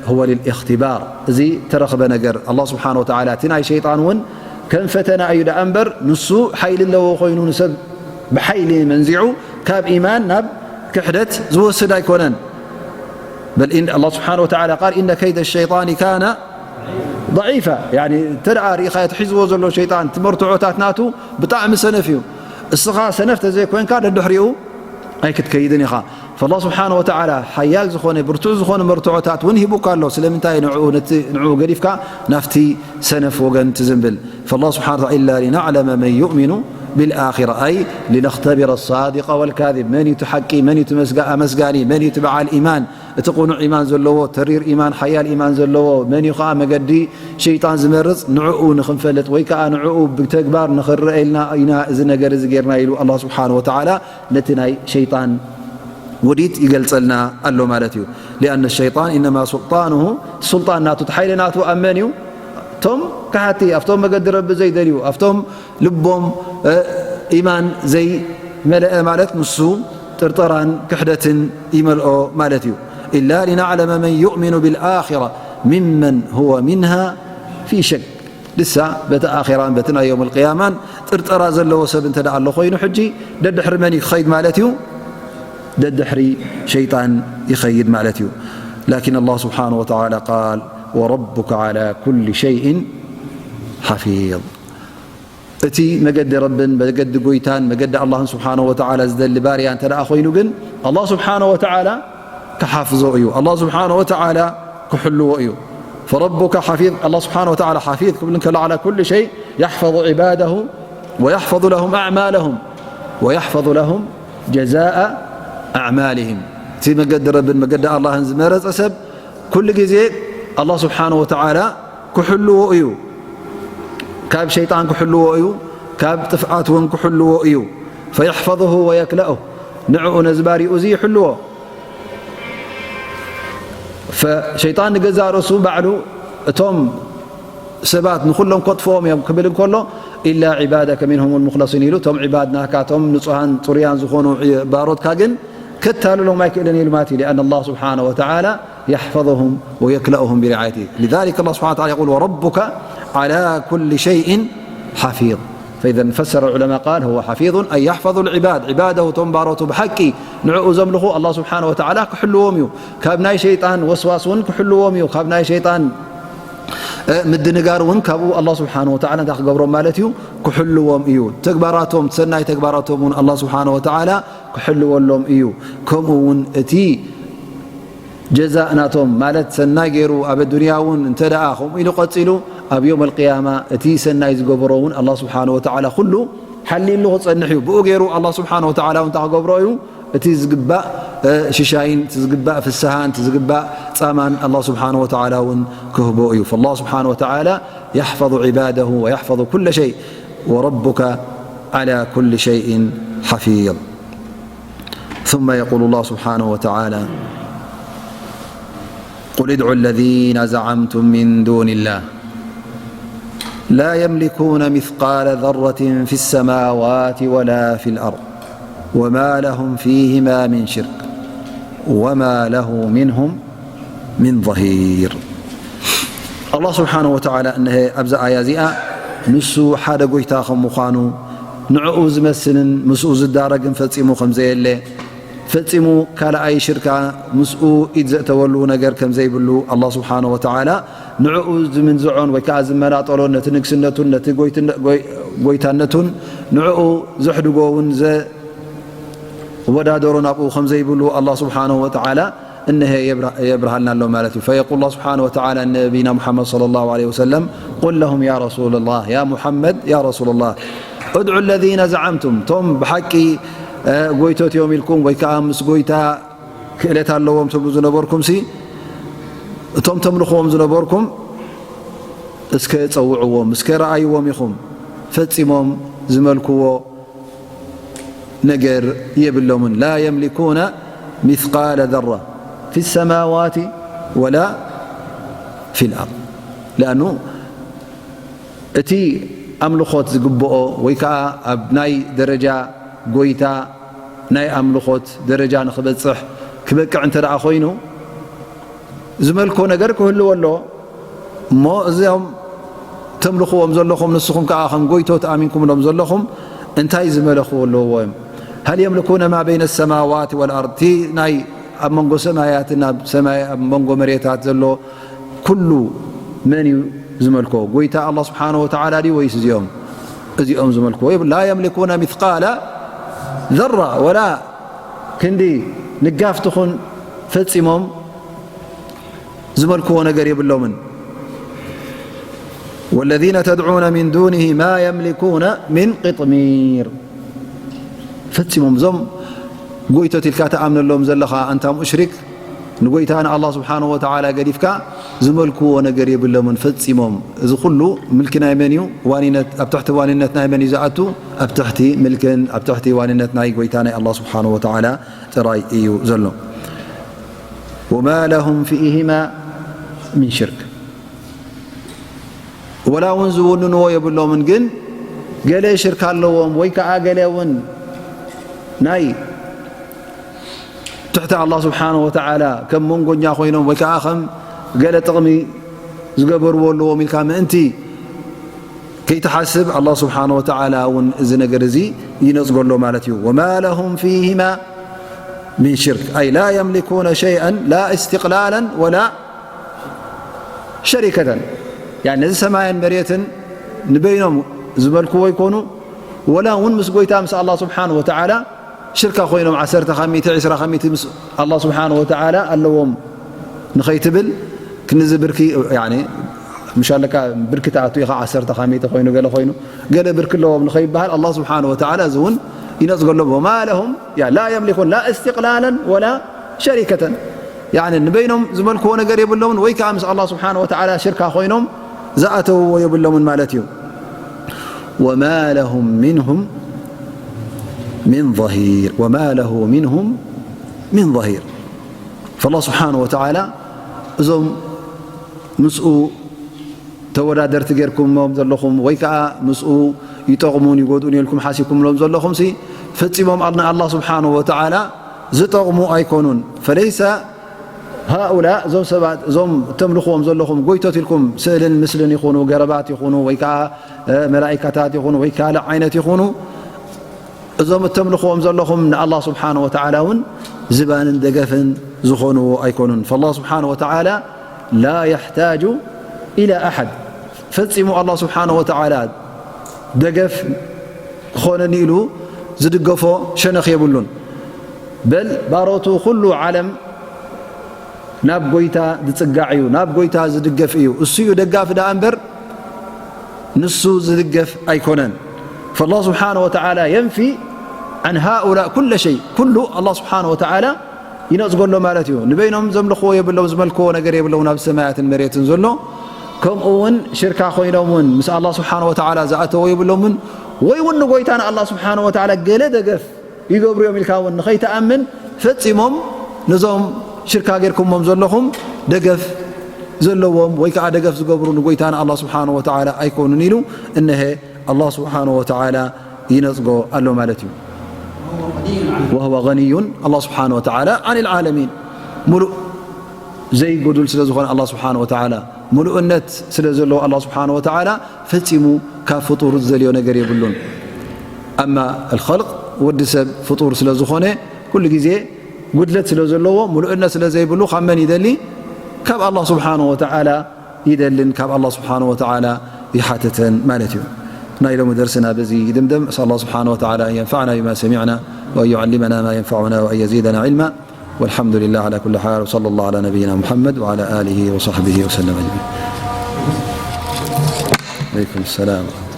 هو للاختبار። እዚ ተረኽበ ነገር ኣላህ ስብሓነሁ ወተዓላ እቲ ናይ ሸይጣን እውን ከም ፈተና እዩ ደኣ እምበር፣ ንሱ ሓይሊ ኣለዎ ኮይኑ ንሰብ ብሓይሊ መንዚዑ ካብ ኢማን ናብ ክሕደት ዝወስድ ኣይኮነን። በል ኢን-፣ ኣላህ ስብሓነ ወተዓላ ቃል፣ "ኢነ ከይደ ሸይጣኒ ካነ ضዒፋ።" ያኒ፣ እንተ ደኣ ርኢኻዮ፣ እቲ ሒዝዎ ዘሎ ሸይጣን፣ እቲ መርትዖታት ናቱ ብጣዕሚ ሰነፍ እዩ። እስኻ ሰነፍ ተዘይኮንካ፣ ደድሕሪኡ ኣይክትከይድን ኢኻ። ፈላህ ስብሓነ ወተዓላ ሓያል ዝኾነ፣ ብርቱዕ ዝኾነ መርትዖታት እውን ሂቡካ ኣሎ። ስለምንታይ ንዕኡ፣ ነቲ ንዕኡ ገዲፍካ ናብቲ ሰነፍ ወገን ትዝንብል? ፈላህ ስብሓነ ወተዓላ፣ "ኢላ ሊነዕለመ መን ዩእሚኑ ቢልኣኺራ፣ ኣይ ሊነኽተቢረ ሳዲቀ ወልካዚብ።" መን እዩ እቲ ሓቂ? መን እዩ እቲ መስጋ-፣ ኣመስጋኒ? መን እዩ እቲ በዓል ኢማን? እቲ ቅኑዕ ኢማን ዘለዎ፣ ተሪር ኢማን፣ ሓያል ኢማን ዘለዎ፣ መን እዩ ከኣ መገዲ ሸይጣን ዝመርጽ፣ ንዕኡ ንኽንፈልጥ ወይ ከኣ ንዕኡ ብተግባር ንኽረአየልና ኢና እዚ ነገር እዚ ጌርና ኢሉ ኣላህ ስብሓነሁ ወተዓላ ነቲ ናይ ሸይጣን ውዲት ይገልጸልና ኣሎ ማለት እዩ። ሊኣነ ሸይጣን ኢነማ ሱልጣንሁ፣ እቲ ሱልጣን ናቱ፣ እቲ ሓይሊ ናቱ ኣብ መን እዩ? እቶም ከሓቲ፣ ኣብቶም መገዲ ረቢ ዘይደልዩ፣ ኣብቶም ልቦም፣ እ፣ ኢማን ዘይመልአ ማለት ንሱ ጥርጠራን ክሕደትን ይመልኦ ማለት እዩ። ኢላ ሊነዕለመ መን ዩእሚኑ ቢልኣኺራ ሚመን ሁወ ሚንሃ ፊ ሸክ። ንሳ በቲ ኣኺራን በቲ ናይ የውም ኣልቅያማን ጥርጠራ ዘለዎ ሰብ እንተ ደኣ ኣሎ ኮይኑ፣ ሕጂ ደድሕሪ መን እዩ ክኸይድ ማለት እዩ? ደድሕሪ ሸይጣን ይኸይድ ማለት እዩ። ላኪን ኣላህ ስብሓነሁ ወተዓላ ቃል፣ "ወረቡከ ዓላ ኩሊ ሸይእን ሓፊዝ።" እቲ መገዲ ረብን መገዲ ጎይታን መገዲ ኣላህን ስብሓነሁ ወተዓላ ዝደሊ ባርያ እንተ ደኣ ኮይኑ ግን፣ ኣላህ ስብሓነሁ ወተዓላ ክሓፍዞ እዩ። ኣላህ ስብሓነሁ ወተዓላ ክሕልዎ እዩ። ፈረቡከ ሓፊዝ፣ ኣላህ ስብሓነሁ ወተዓላ ሓፊዝ ክብል እንከሎ፣ ዓላ ኩሊ ሸይ፣ የሕፈظ ዒባደሁ ወየሕፈظ ለሁም ኣዕማለሁም ወየሕፈظ ለሁም ጀዛአ ኣዕማሊሂም። እቲ መገዲ ረብን መገዲ ኣላህን ዝመረጸ ሰብ ኩሉ ግዜ ኣላህ ስብሓነሁ ወተዓላ ክሕልዎ እዩ። ካብ ሸይጣን ክሕልዎ እዩ፣ ካብ ጥፍኣት እውን ክሕልዎ እዩ። ፈየሕፈظሁ ወየክለእሁ፣ ንዕኡ ነዚ ባርይኡ እዚ ይሕልዎ። ፈ-፣ ሸይጣን ንገዛእ ርእሱ ባዕሉ እቶም ሰባት ንኹሎም ከጥፍኦም እዮም ክብል እንከሎ፣ "ኢላ ዒባደከ ሚንሁም ልሙኽለሲን" ኢሉ፣ እቶም ዒባድ ናካ፣ እቶም ንጹሃን ጽሩያን ዝኾኑ ዒ-፣ ባሮትካ ግን ከታልሎም ኣይክእልን ኢሉ ማለት እዩ። ሊኣን ኣላህ ስብሓነሁ ወተዓላ የሕፈظሁም ወየክለእሁም ብሪዓየቲ። ሊዛሊከ ኣላህ ስብሓነሁ ወተዓላ የቁል፣ "ወረቡከ ዓላ ኩሊ ሸይእን ሓፊዝ።" ፈኢዘን ፈሰረ ዑለማ ቃል፣ "ሁወ ሓፊዙን ኣይ የሕፈظ ልዒባድ፣ ዒባደሁ፣ እቶም ባሮቱ ብሓቂ ንዕኡ ዘምልኹ ኣላህ ስብሓነሁ ወተዓላ ክሕልዎም እዩ። ካብ ናይ ሸይጣን ወስዋስ እውን ክሕልዎም እዩ። ካብ ናይ ሸይጣን፣ እ፣ ምድንጋር እውን ካብኡ ኣላህ ስብሓነሁ ወተዓላ እንታይ ክገብሮም ማለት እዩ? ክሕልዎም እዩ። ተግባራቶም፣ ሰናይ ተግባራቶም እውን ኣላህ ስብሓነሁ ወተዓላ ክሕልወሎም እዩ። ከምኡ እውን እቲ ጀዛእ ናቶም፣ ማለት ሰናይ ገይሩ ኣብ ኣዱንያ እውን እንተ ደኣ ከምኡ ኢሉ ቀጺሉ፣ ኣብ የውም ኣልቅያማ እቲ ሰናይ ዝገበሮ እውን ኣላህ ስብሓነሁ ወተዓላ ኩሉ ሓሊሉ ክጸንሕ እዩ። ብኡ ገይሩ ኣላህ ስብሓነሁ ወተዓላ እውን እንታይ ክገብሮ እዩ? እቲ ዝግባእ፣ እ፣ ሽሻይን፣ እቲ ዝግባእ ፍስሃን፣ እቲ ዝግባእ ጻማን ኣላህ ስብሓነሁ ወተዓላ እውን ክህቦ እዩ። ፈላህ ስብሓነሁ ወተዓላ የሕፈظ ዒባደሁ ወየሕፈظ ኩለ ሸይ፣ ወረቡከ ዓላ ኩሊ ሸይእን ሓፊዝ። ثم يقول الله سبحانه وتعالى: قل ادعوا الذين زعمتم من دون الله لا يملكون مثقال ذرة في السماوات ولا في الأرض وما لهم فيهما من شرك وما له منهم من ظهير. ኣላህ ስብሓነሁ ወተዓላ እንሀ ኣብዛ ኣያ እዚኣ ንሱ ሓደ ጎይታ ከም ምዃኑ፣ ንዕኡ ዝመስልን ምስኡ ዝዳረግን ፈጺሙ ከም ዘየለ፣ ፈጺሙ ካልኣይ ሽርካ ምስኡ ኢድ ዘእተወሉ ነገር ከም ዘይብሉ፣ ኣላህ ስብሓነሁ ወተዓላ ንዕኡ ዝምንዝዖን ወይ ከኣ ዝመናጠሎን፣ ነቲ ንግስነቱን ነቲ ጎይትነ-፣ ጎይ-፣ ጎይታነቱን ንዕኡ ዘሕድጎ እውን ዘ-፣ ወዳደሮ ናብኡ ከም ዘይብሉ ኣላህ ስብሓነሁ ወተዓላ እንሀ የብራ-፣ የብርሃልና ኣሎ ማለት እዩ። ፈየቁል ኣላህ ስብሓነሁ ወተዓላ ንነቢና ሙሓመድ ሰለላሁ ዐለይሂ ወሰለም፣ ቁል ለሁም ያ ረሱለላህ፣ ያ ሙሓመድ፣ ያ ረሱለላህ፣ እድዑ ለዚነ ዘዓምቱም፣ እቶም ብሓቂ፣ እ፣ ጎይቶት እዮም ኢልኩም ወይ ከዓ ምስ ጎይታ ክእለት ኣለዎም ትብሉ ዝነበርኩም ሲ፣ እቶም ተምልኽዎም ዝነበርኩም እስከ ጸውዕዎም፣ እስከ ረኣይዎም ኢኹም። ፈጺሞም ዝመልክዎ ነገር የብሎምን። ላ የምሊኩነ ሚስቃለ ዘራ ፊ ሰማዋቲ ወላ ፊል ኣርድ። ለኣኑ እቲ ኣምልኾት ዝግብኦ ወይ ከኣ ኣብ ናይ ደረጃ ጎይታ ናይ ኣምልኾት ደረጃ ንኽበጽሕ ክበቅዕ እንተ ደኣ ኾይኑ፣ ዝመልኮ ነገር ክህልዎ ኣሎ እሞ፣ እዚኦም ተምልኽዎም ዘለኹም፣ ንስኹም ከኣ ከም ጎይቶ ተኣሚንኩምሎም ዘለኹም፣ እንታይ ዝመለኽዎ ኣለዎም? ሀል የምልኩነ ማ በይነ ሰማዋት ወልኣርድ፣ እቲ ናይ ኣብ መንጎ ሰማያትን ኣብ ሰማይ ኣብ መንጎ መሬታት ዘሎ ኩሉ መን እዩ ዝመልኮ? ጎይታ ኣላህ ስብሓነሁ ወተዓላ ድዩ ወይስ እዚኦም? እዚኦም ዝመልክዎ የብሉ። ላ የምሊኩነ ሚስቃለ ዘራ ወላ ክንዲ ንጋፍ ትኹን ፈጺሞም ዝመልክዎ ነገር የብሎምን። ወለዚነ ተድዑነ ሚን ዱኒሂ ማ የምሊኩነ ሚን ቅጥሚር። ፈጺሞም እዞም ጎይቶት ኢልካ ትኣምነሎም ዘለኻ ኣንታ ሙሽሪክ፣ ንጎይታ ንኣላህ ስብሓነሁ ወተዓላ ገዲፍካ ዝመልክዎ ነገር የብሎምን ፈጺሞም። እዚ ኩሉ ምልኪ ናይ መን እዩ? ዋኒነት፣ ኣብ ትሕቲ ዋኒነት ናይ መን እዩ ዝኣቱ? ኣብ ትሕቲ ምልክን ኣብ ትሕቲ ዋኒነት ናይ ጎይታ ናይ ኣላህ ስብሓነሁ ወተዓላ ጥራይ እዩ ዘሎ። ወማ ለሁም ፊሂማ ሚን ሽርክ። ወላ እውን ዝውንንዎ የብሎምን፣ ግን ገለ ሽርክ ኣለዎም ወይ ከዓ ገለ እውን ናይ ትሕቲ ኣላህ ስብሓነሁ ወተዓላ ከም መንጎኛ ኮይኖም ወይ ከዓ ከም ገለ ጥቕሚ ዝገበርዎ ኣለዎም ኢልካ ምእንቲ ከይትሓስብ ኣላህ ስብሓነሁ ወተዓላ እውን እዚ ነገር እዚ ይነፅጎ ኣሎ ማለት እዩ። ወማ ለሁም ፊሂማ ሚን ሽርክ ኣይ ላ የምሊኩነ ሸይአን ላ እስትቅላለን ወላ ሸሪከተን። ያኒ ነዚ ሰማይን መሬትን ንበይኖም ዝመልክዎ ይኮኑ፣ ወላ እውን ምስ ጎይታ ምስ ኣላህ ስብሓነሁ ወተዓላ ሽርካ ኮይኖም ዓሰርተ ካብ ሚእቲ፣ ዕስራ ካብ ሚእቲ ምስ ኣላህ ስብሓነሁ ወተዓላ ኣለዎም ንኸይትብል ክንዚ ብርኪ፣ ያኒ ምሽ ኣለካ ብርኪ ትኣቱ ኢኻ፣ ዓሰርተ ካብ ሚእቲ ኮይኑ ገለ ኮይኑ ገለ ብርኪ ኣለዎም ንኸይበሃል ኣላህ ስብሓነሁ ወተዓላ እዚ እውን ይነፅገሎም። ወማ ለሁም ያ ላ የምሊኩን ላ እስትቅላለን ወላ ሸሪከተን። ያኒ ንበይኖም ዝመልክዎ ነገር የብሎምን ወይ ከዓ ምስ ኣላህ ስብሓነሁ ወተዓላ ሽርካ ኮይኖም ዝኣተውዎ የብሎምን ማለት እዩ። ወማ ለሁም ሚንሁም ሚን ظሂር፣ ወማ ለሁ ሚንሁም ሚን ظሂር። ፈላህ ስብሓነሁ ወተዓላ እዞም ምስኡ ተወዳደርቲ ጌርኩሞም ዘለኹም ወይ ከዓ ምስኡ ይጠቕሙን ይጎድኡን ኢልኩም ሓሲብኩምሎም ዘለኹም ሲ ፈጺሞም ኣል-፣ ንኣላህ ስብሓነሁ ወተዓላ ዝጠቕሙ ኣይኮኑን። ፈለይሰ ሃኡላ፣ እዞም ሰባት እዞም እተምልኽዎም ዘለኹም ጎይቶት ኢልኩም ስእልን ምስልን ይኹኑ፣ ገረባት ይኹኑ ወይ ከዓ እ፣ መላኢካታት ይኹኑ ወይ ካልእ ዓይነት ይኹኑ፣ እዞም እተምልኽዎም ዘለኹም ንኣላህ ስብሓነሁ ወተዓላ እውን ዝባንን ደገፍን ዝኾንዎ ኣይኮኑን። ፈላህ ስብሓነሁ ወተዓላ ላ የሕታጁ ኢላ ኣሓድ። ፈጺሙ ኣላህ ስብሓነሁ ወተዓላ ደገፍ ክኾነኒ ኢሉ ዝድገፎ ሸነኽ የብሉን። በል ባሮቱ ኩሉ ዓለም ናብ ጎይታ ዝጽጋዕ እዩ፣ ናብ ጎይታ ዝድገፍ እዩ። እሱ እዩ ደጋፊ ደኣ እምበር ንሱ ዝድገፍ ኣይኮነን። ፈላህ ስብሓነሁ ወተዓላ የንፊ ዐን ሃኡላእ ኩለ ሸይ። ኩሉ ኣላህ ስብሓነሁ ወተዓላ ይነጽጎ ኣሎ ማለት እዩ። ንበይኖም ዘምልኽዎ የብሎም፣ ዝመልክዎ ነገር የብሎም፣ ናብ ሰማያትን መሬትን ዘሎ። ከምኡ እውን ሽርካ ኮይኖም እውን ምስ ኣላህ ስብሓነሁ ወተዓላ ዝኣተዎ የብሎምን። ወይ እውን ንጎይታ ንኣላህ ስብሓነሁ ወተዓላ ገለ ደገፍ ይገብሩ እዮም ኢልካ እውን ንኸይትኣምን ፈጺሞም ነዞም ሽርካ ጌርኩሞም ዘለኹም ደገፍ ዘለዎም ወይ ከዓ ደገፍ ዝገብሩ ንጎይታ ንኣላህ ስብሓነሁ ወተዓላ ኣይኮኑን ኢሉ እነሀ ኣላህ ስብሓነሁ ወተዓላ ይነጽጎ ኣሎ ማለት እዩ። ወሁወ ገኒዩን ኣላህ ስብሓነሁ ወተዓላ ዓን ልዓለሚን፣ ሙሉእ ዘይጎዱል ስለ ዝኾነ ኣላህ ስብሓነሁ ወተዓላ፣ ሙሉእነት ስለ ዘለዎ ኣላህ ስብሓነሁ ወተዓላ ፈጺሙ ካብ ፍጡር ዝደልዮ ነገር የብሉን። ኣማ ኣልኸልቅ፣ ወዲ ሰብ ፍጡር ስለ ዝኾነ ኩሉ ግዜ ጉድለት ስለ ዘለዎ፣ ሙሉእነት ስለ ዘይብሉ ካብ መን ይደሊ? ካብ ኣላህ ስብሓነሁ ወተዓላ ይደልን ካብ ኣላህ ስብሓነሁ ወተዓላ ይሓትትን ማለት እዩ። ናይ ሎሚ ደርስና በዚ ይድምደም። أسأل الله سبحانه وتعالى أن ينفعنا بما سمعنا وأن يعلمنا ما ينفعنا وأن يزيدنا علما. والحمد لله على كل حال، وصلى الله على نبينا محمد وعلى آله وصحبه وسلم أجمعين. عليكم السلام.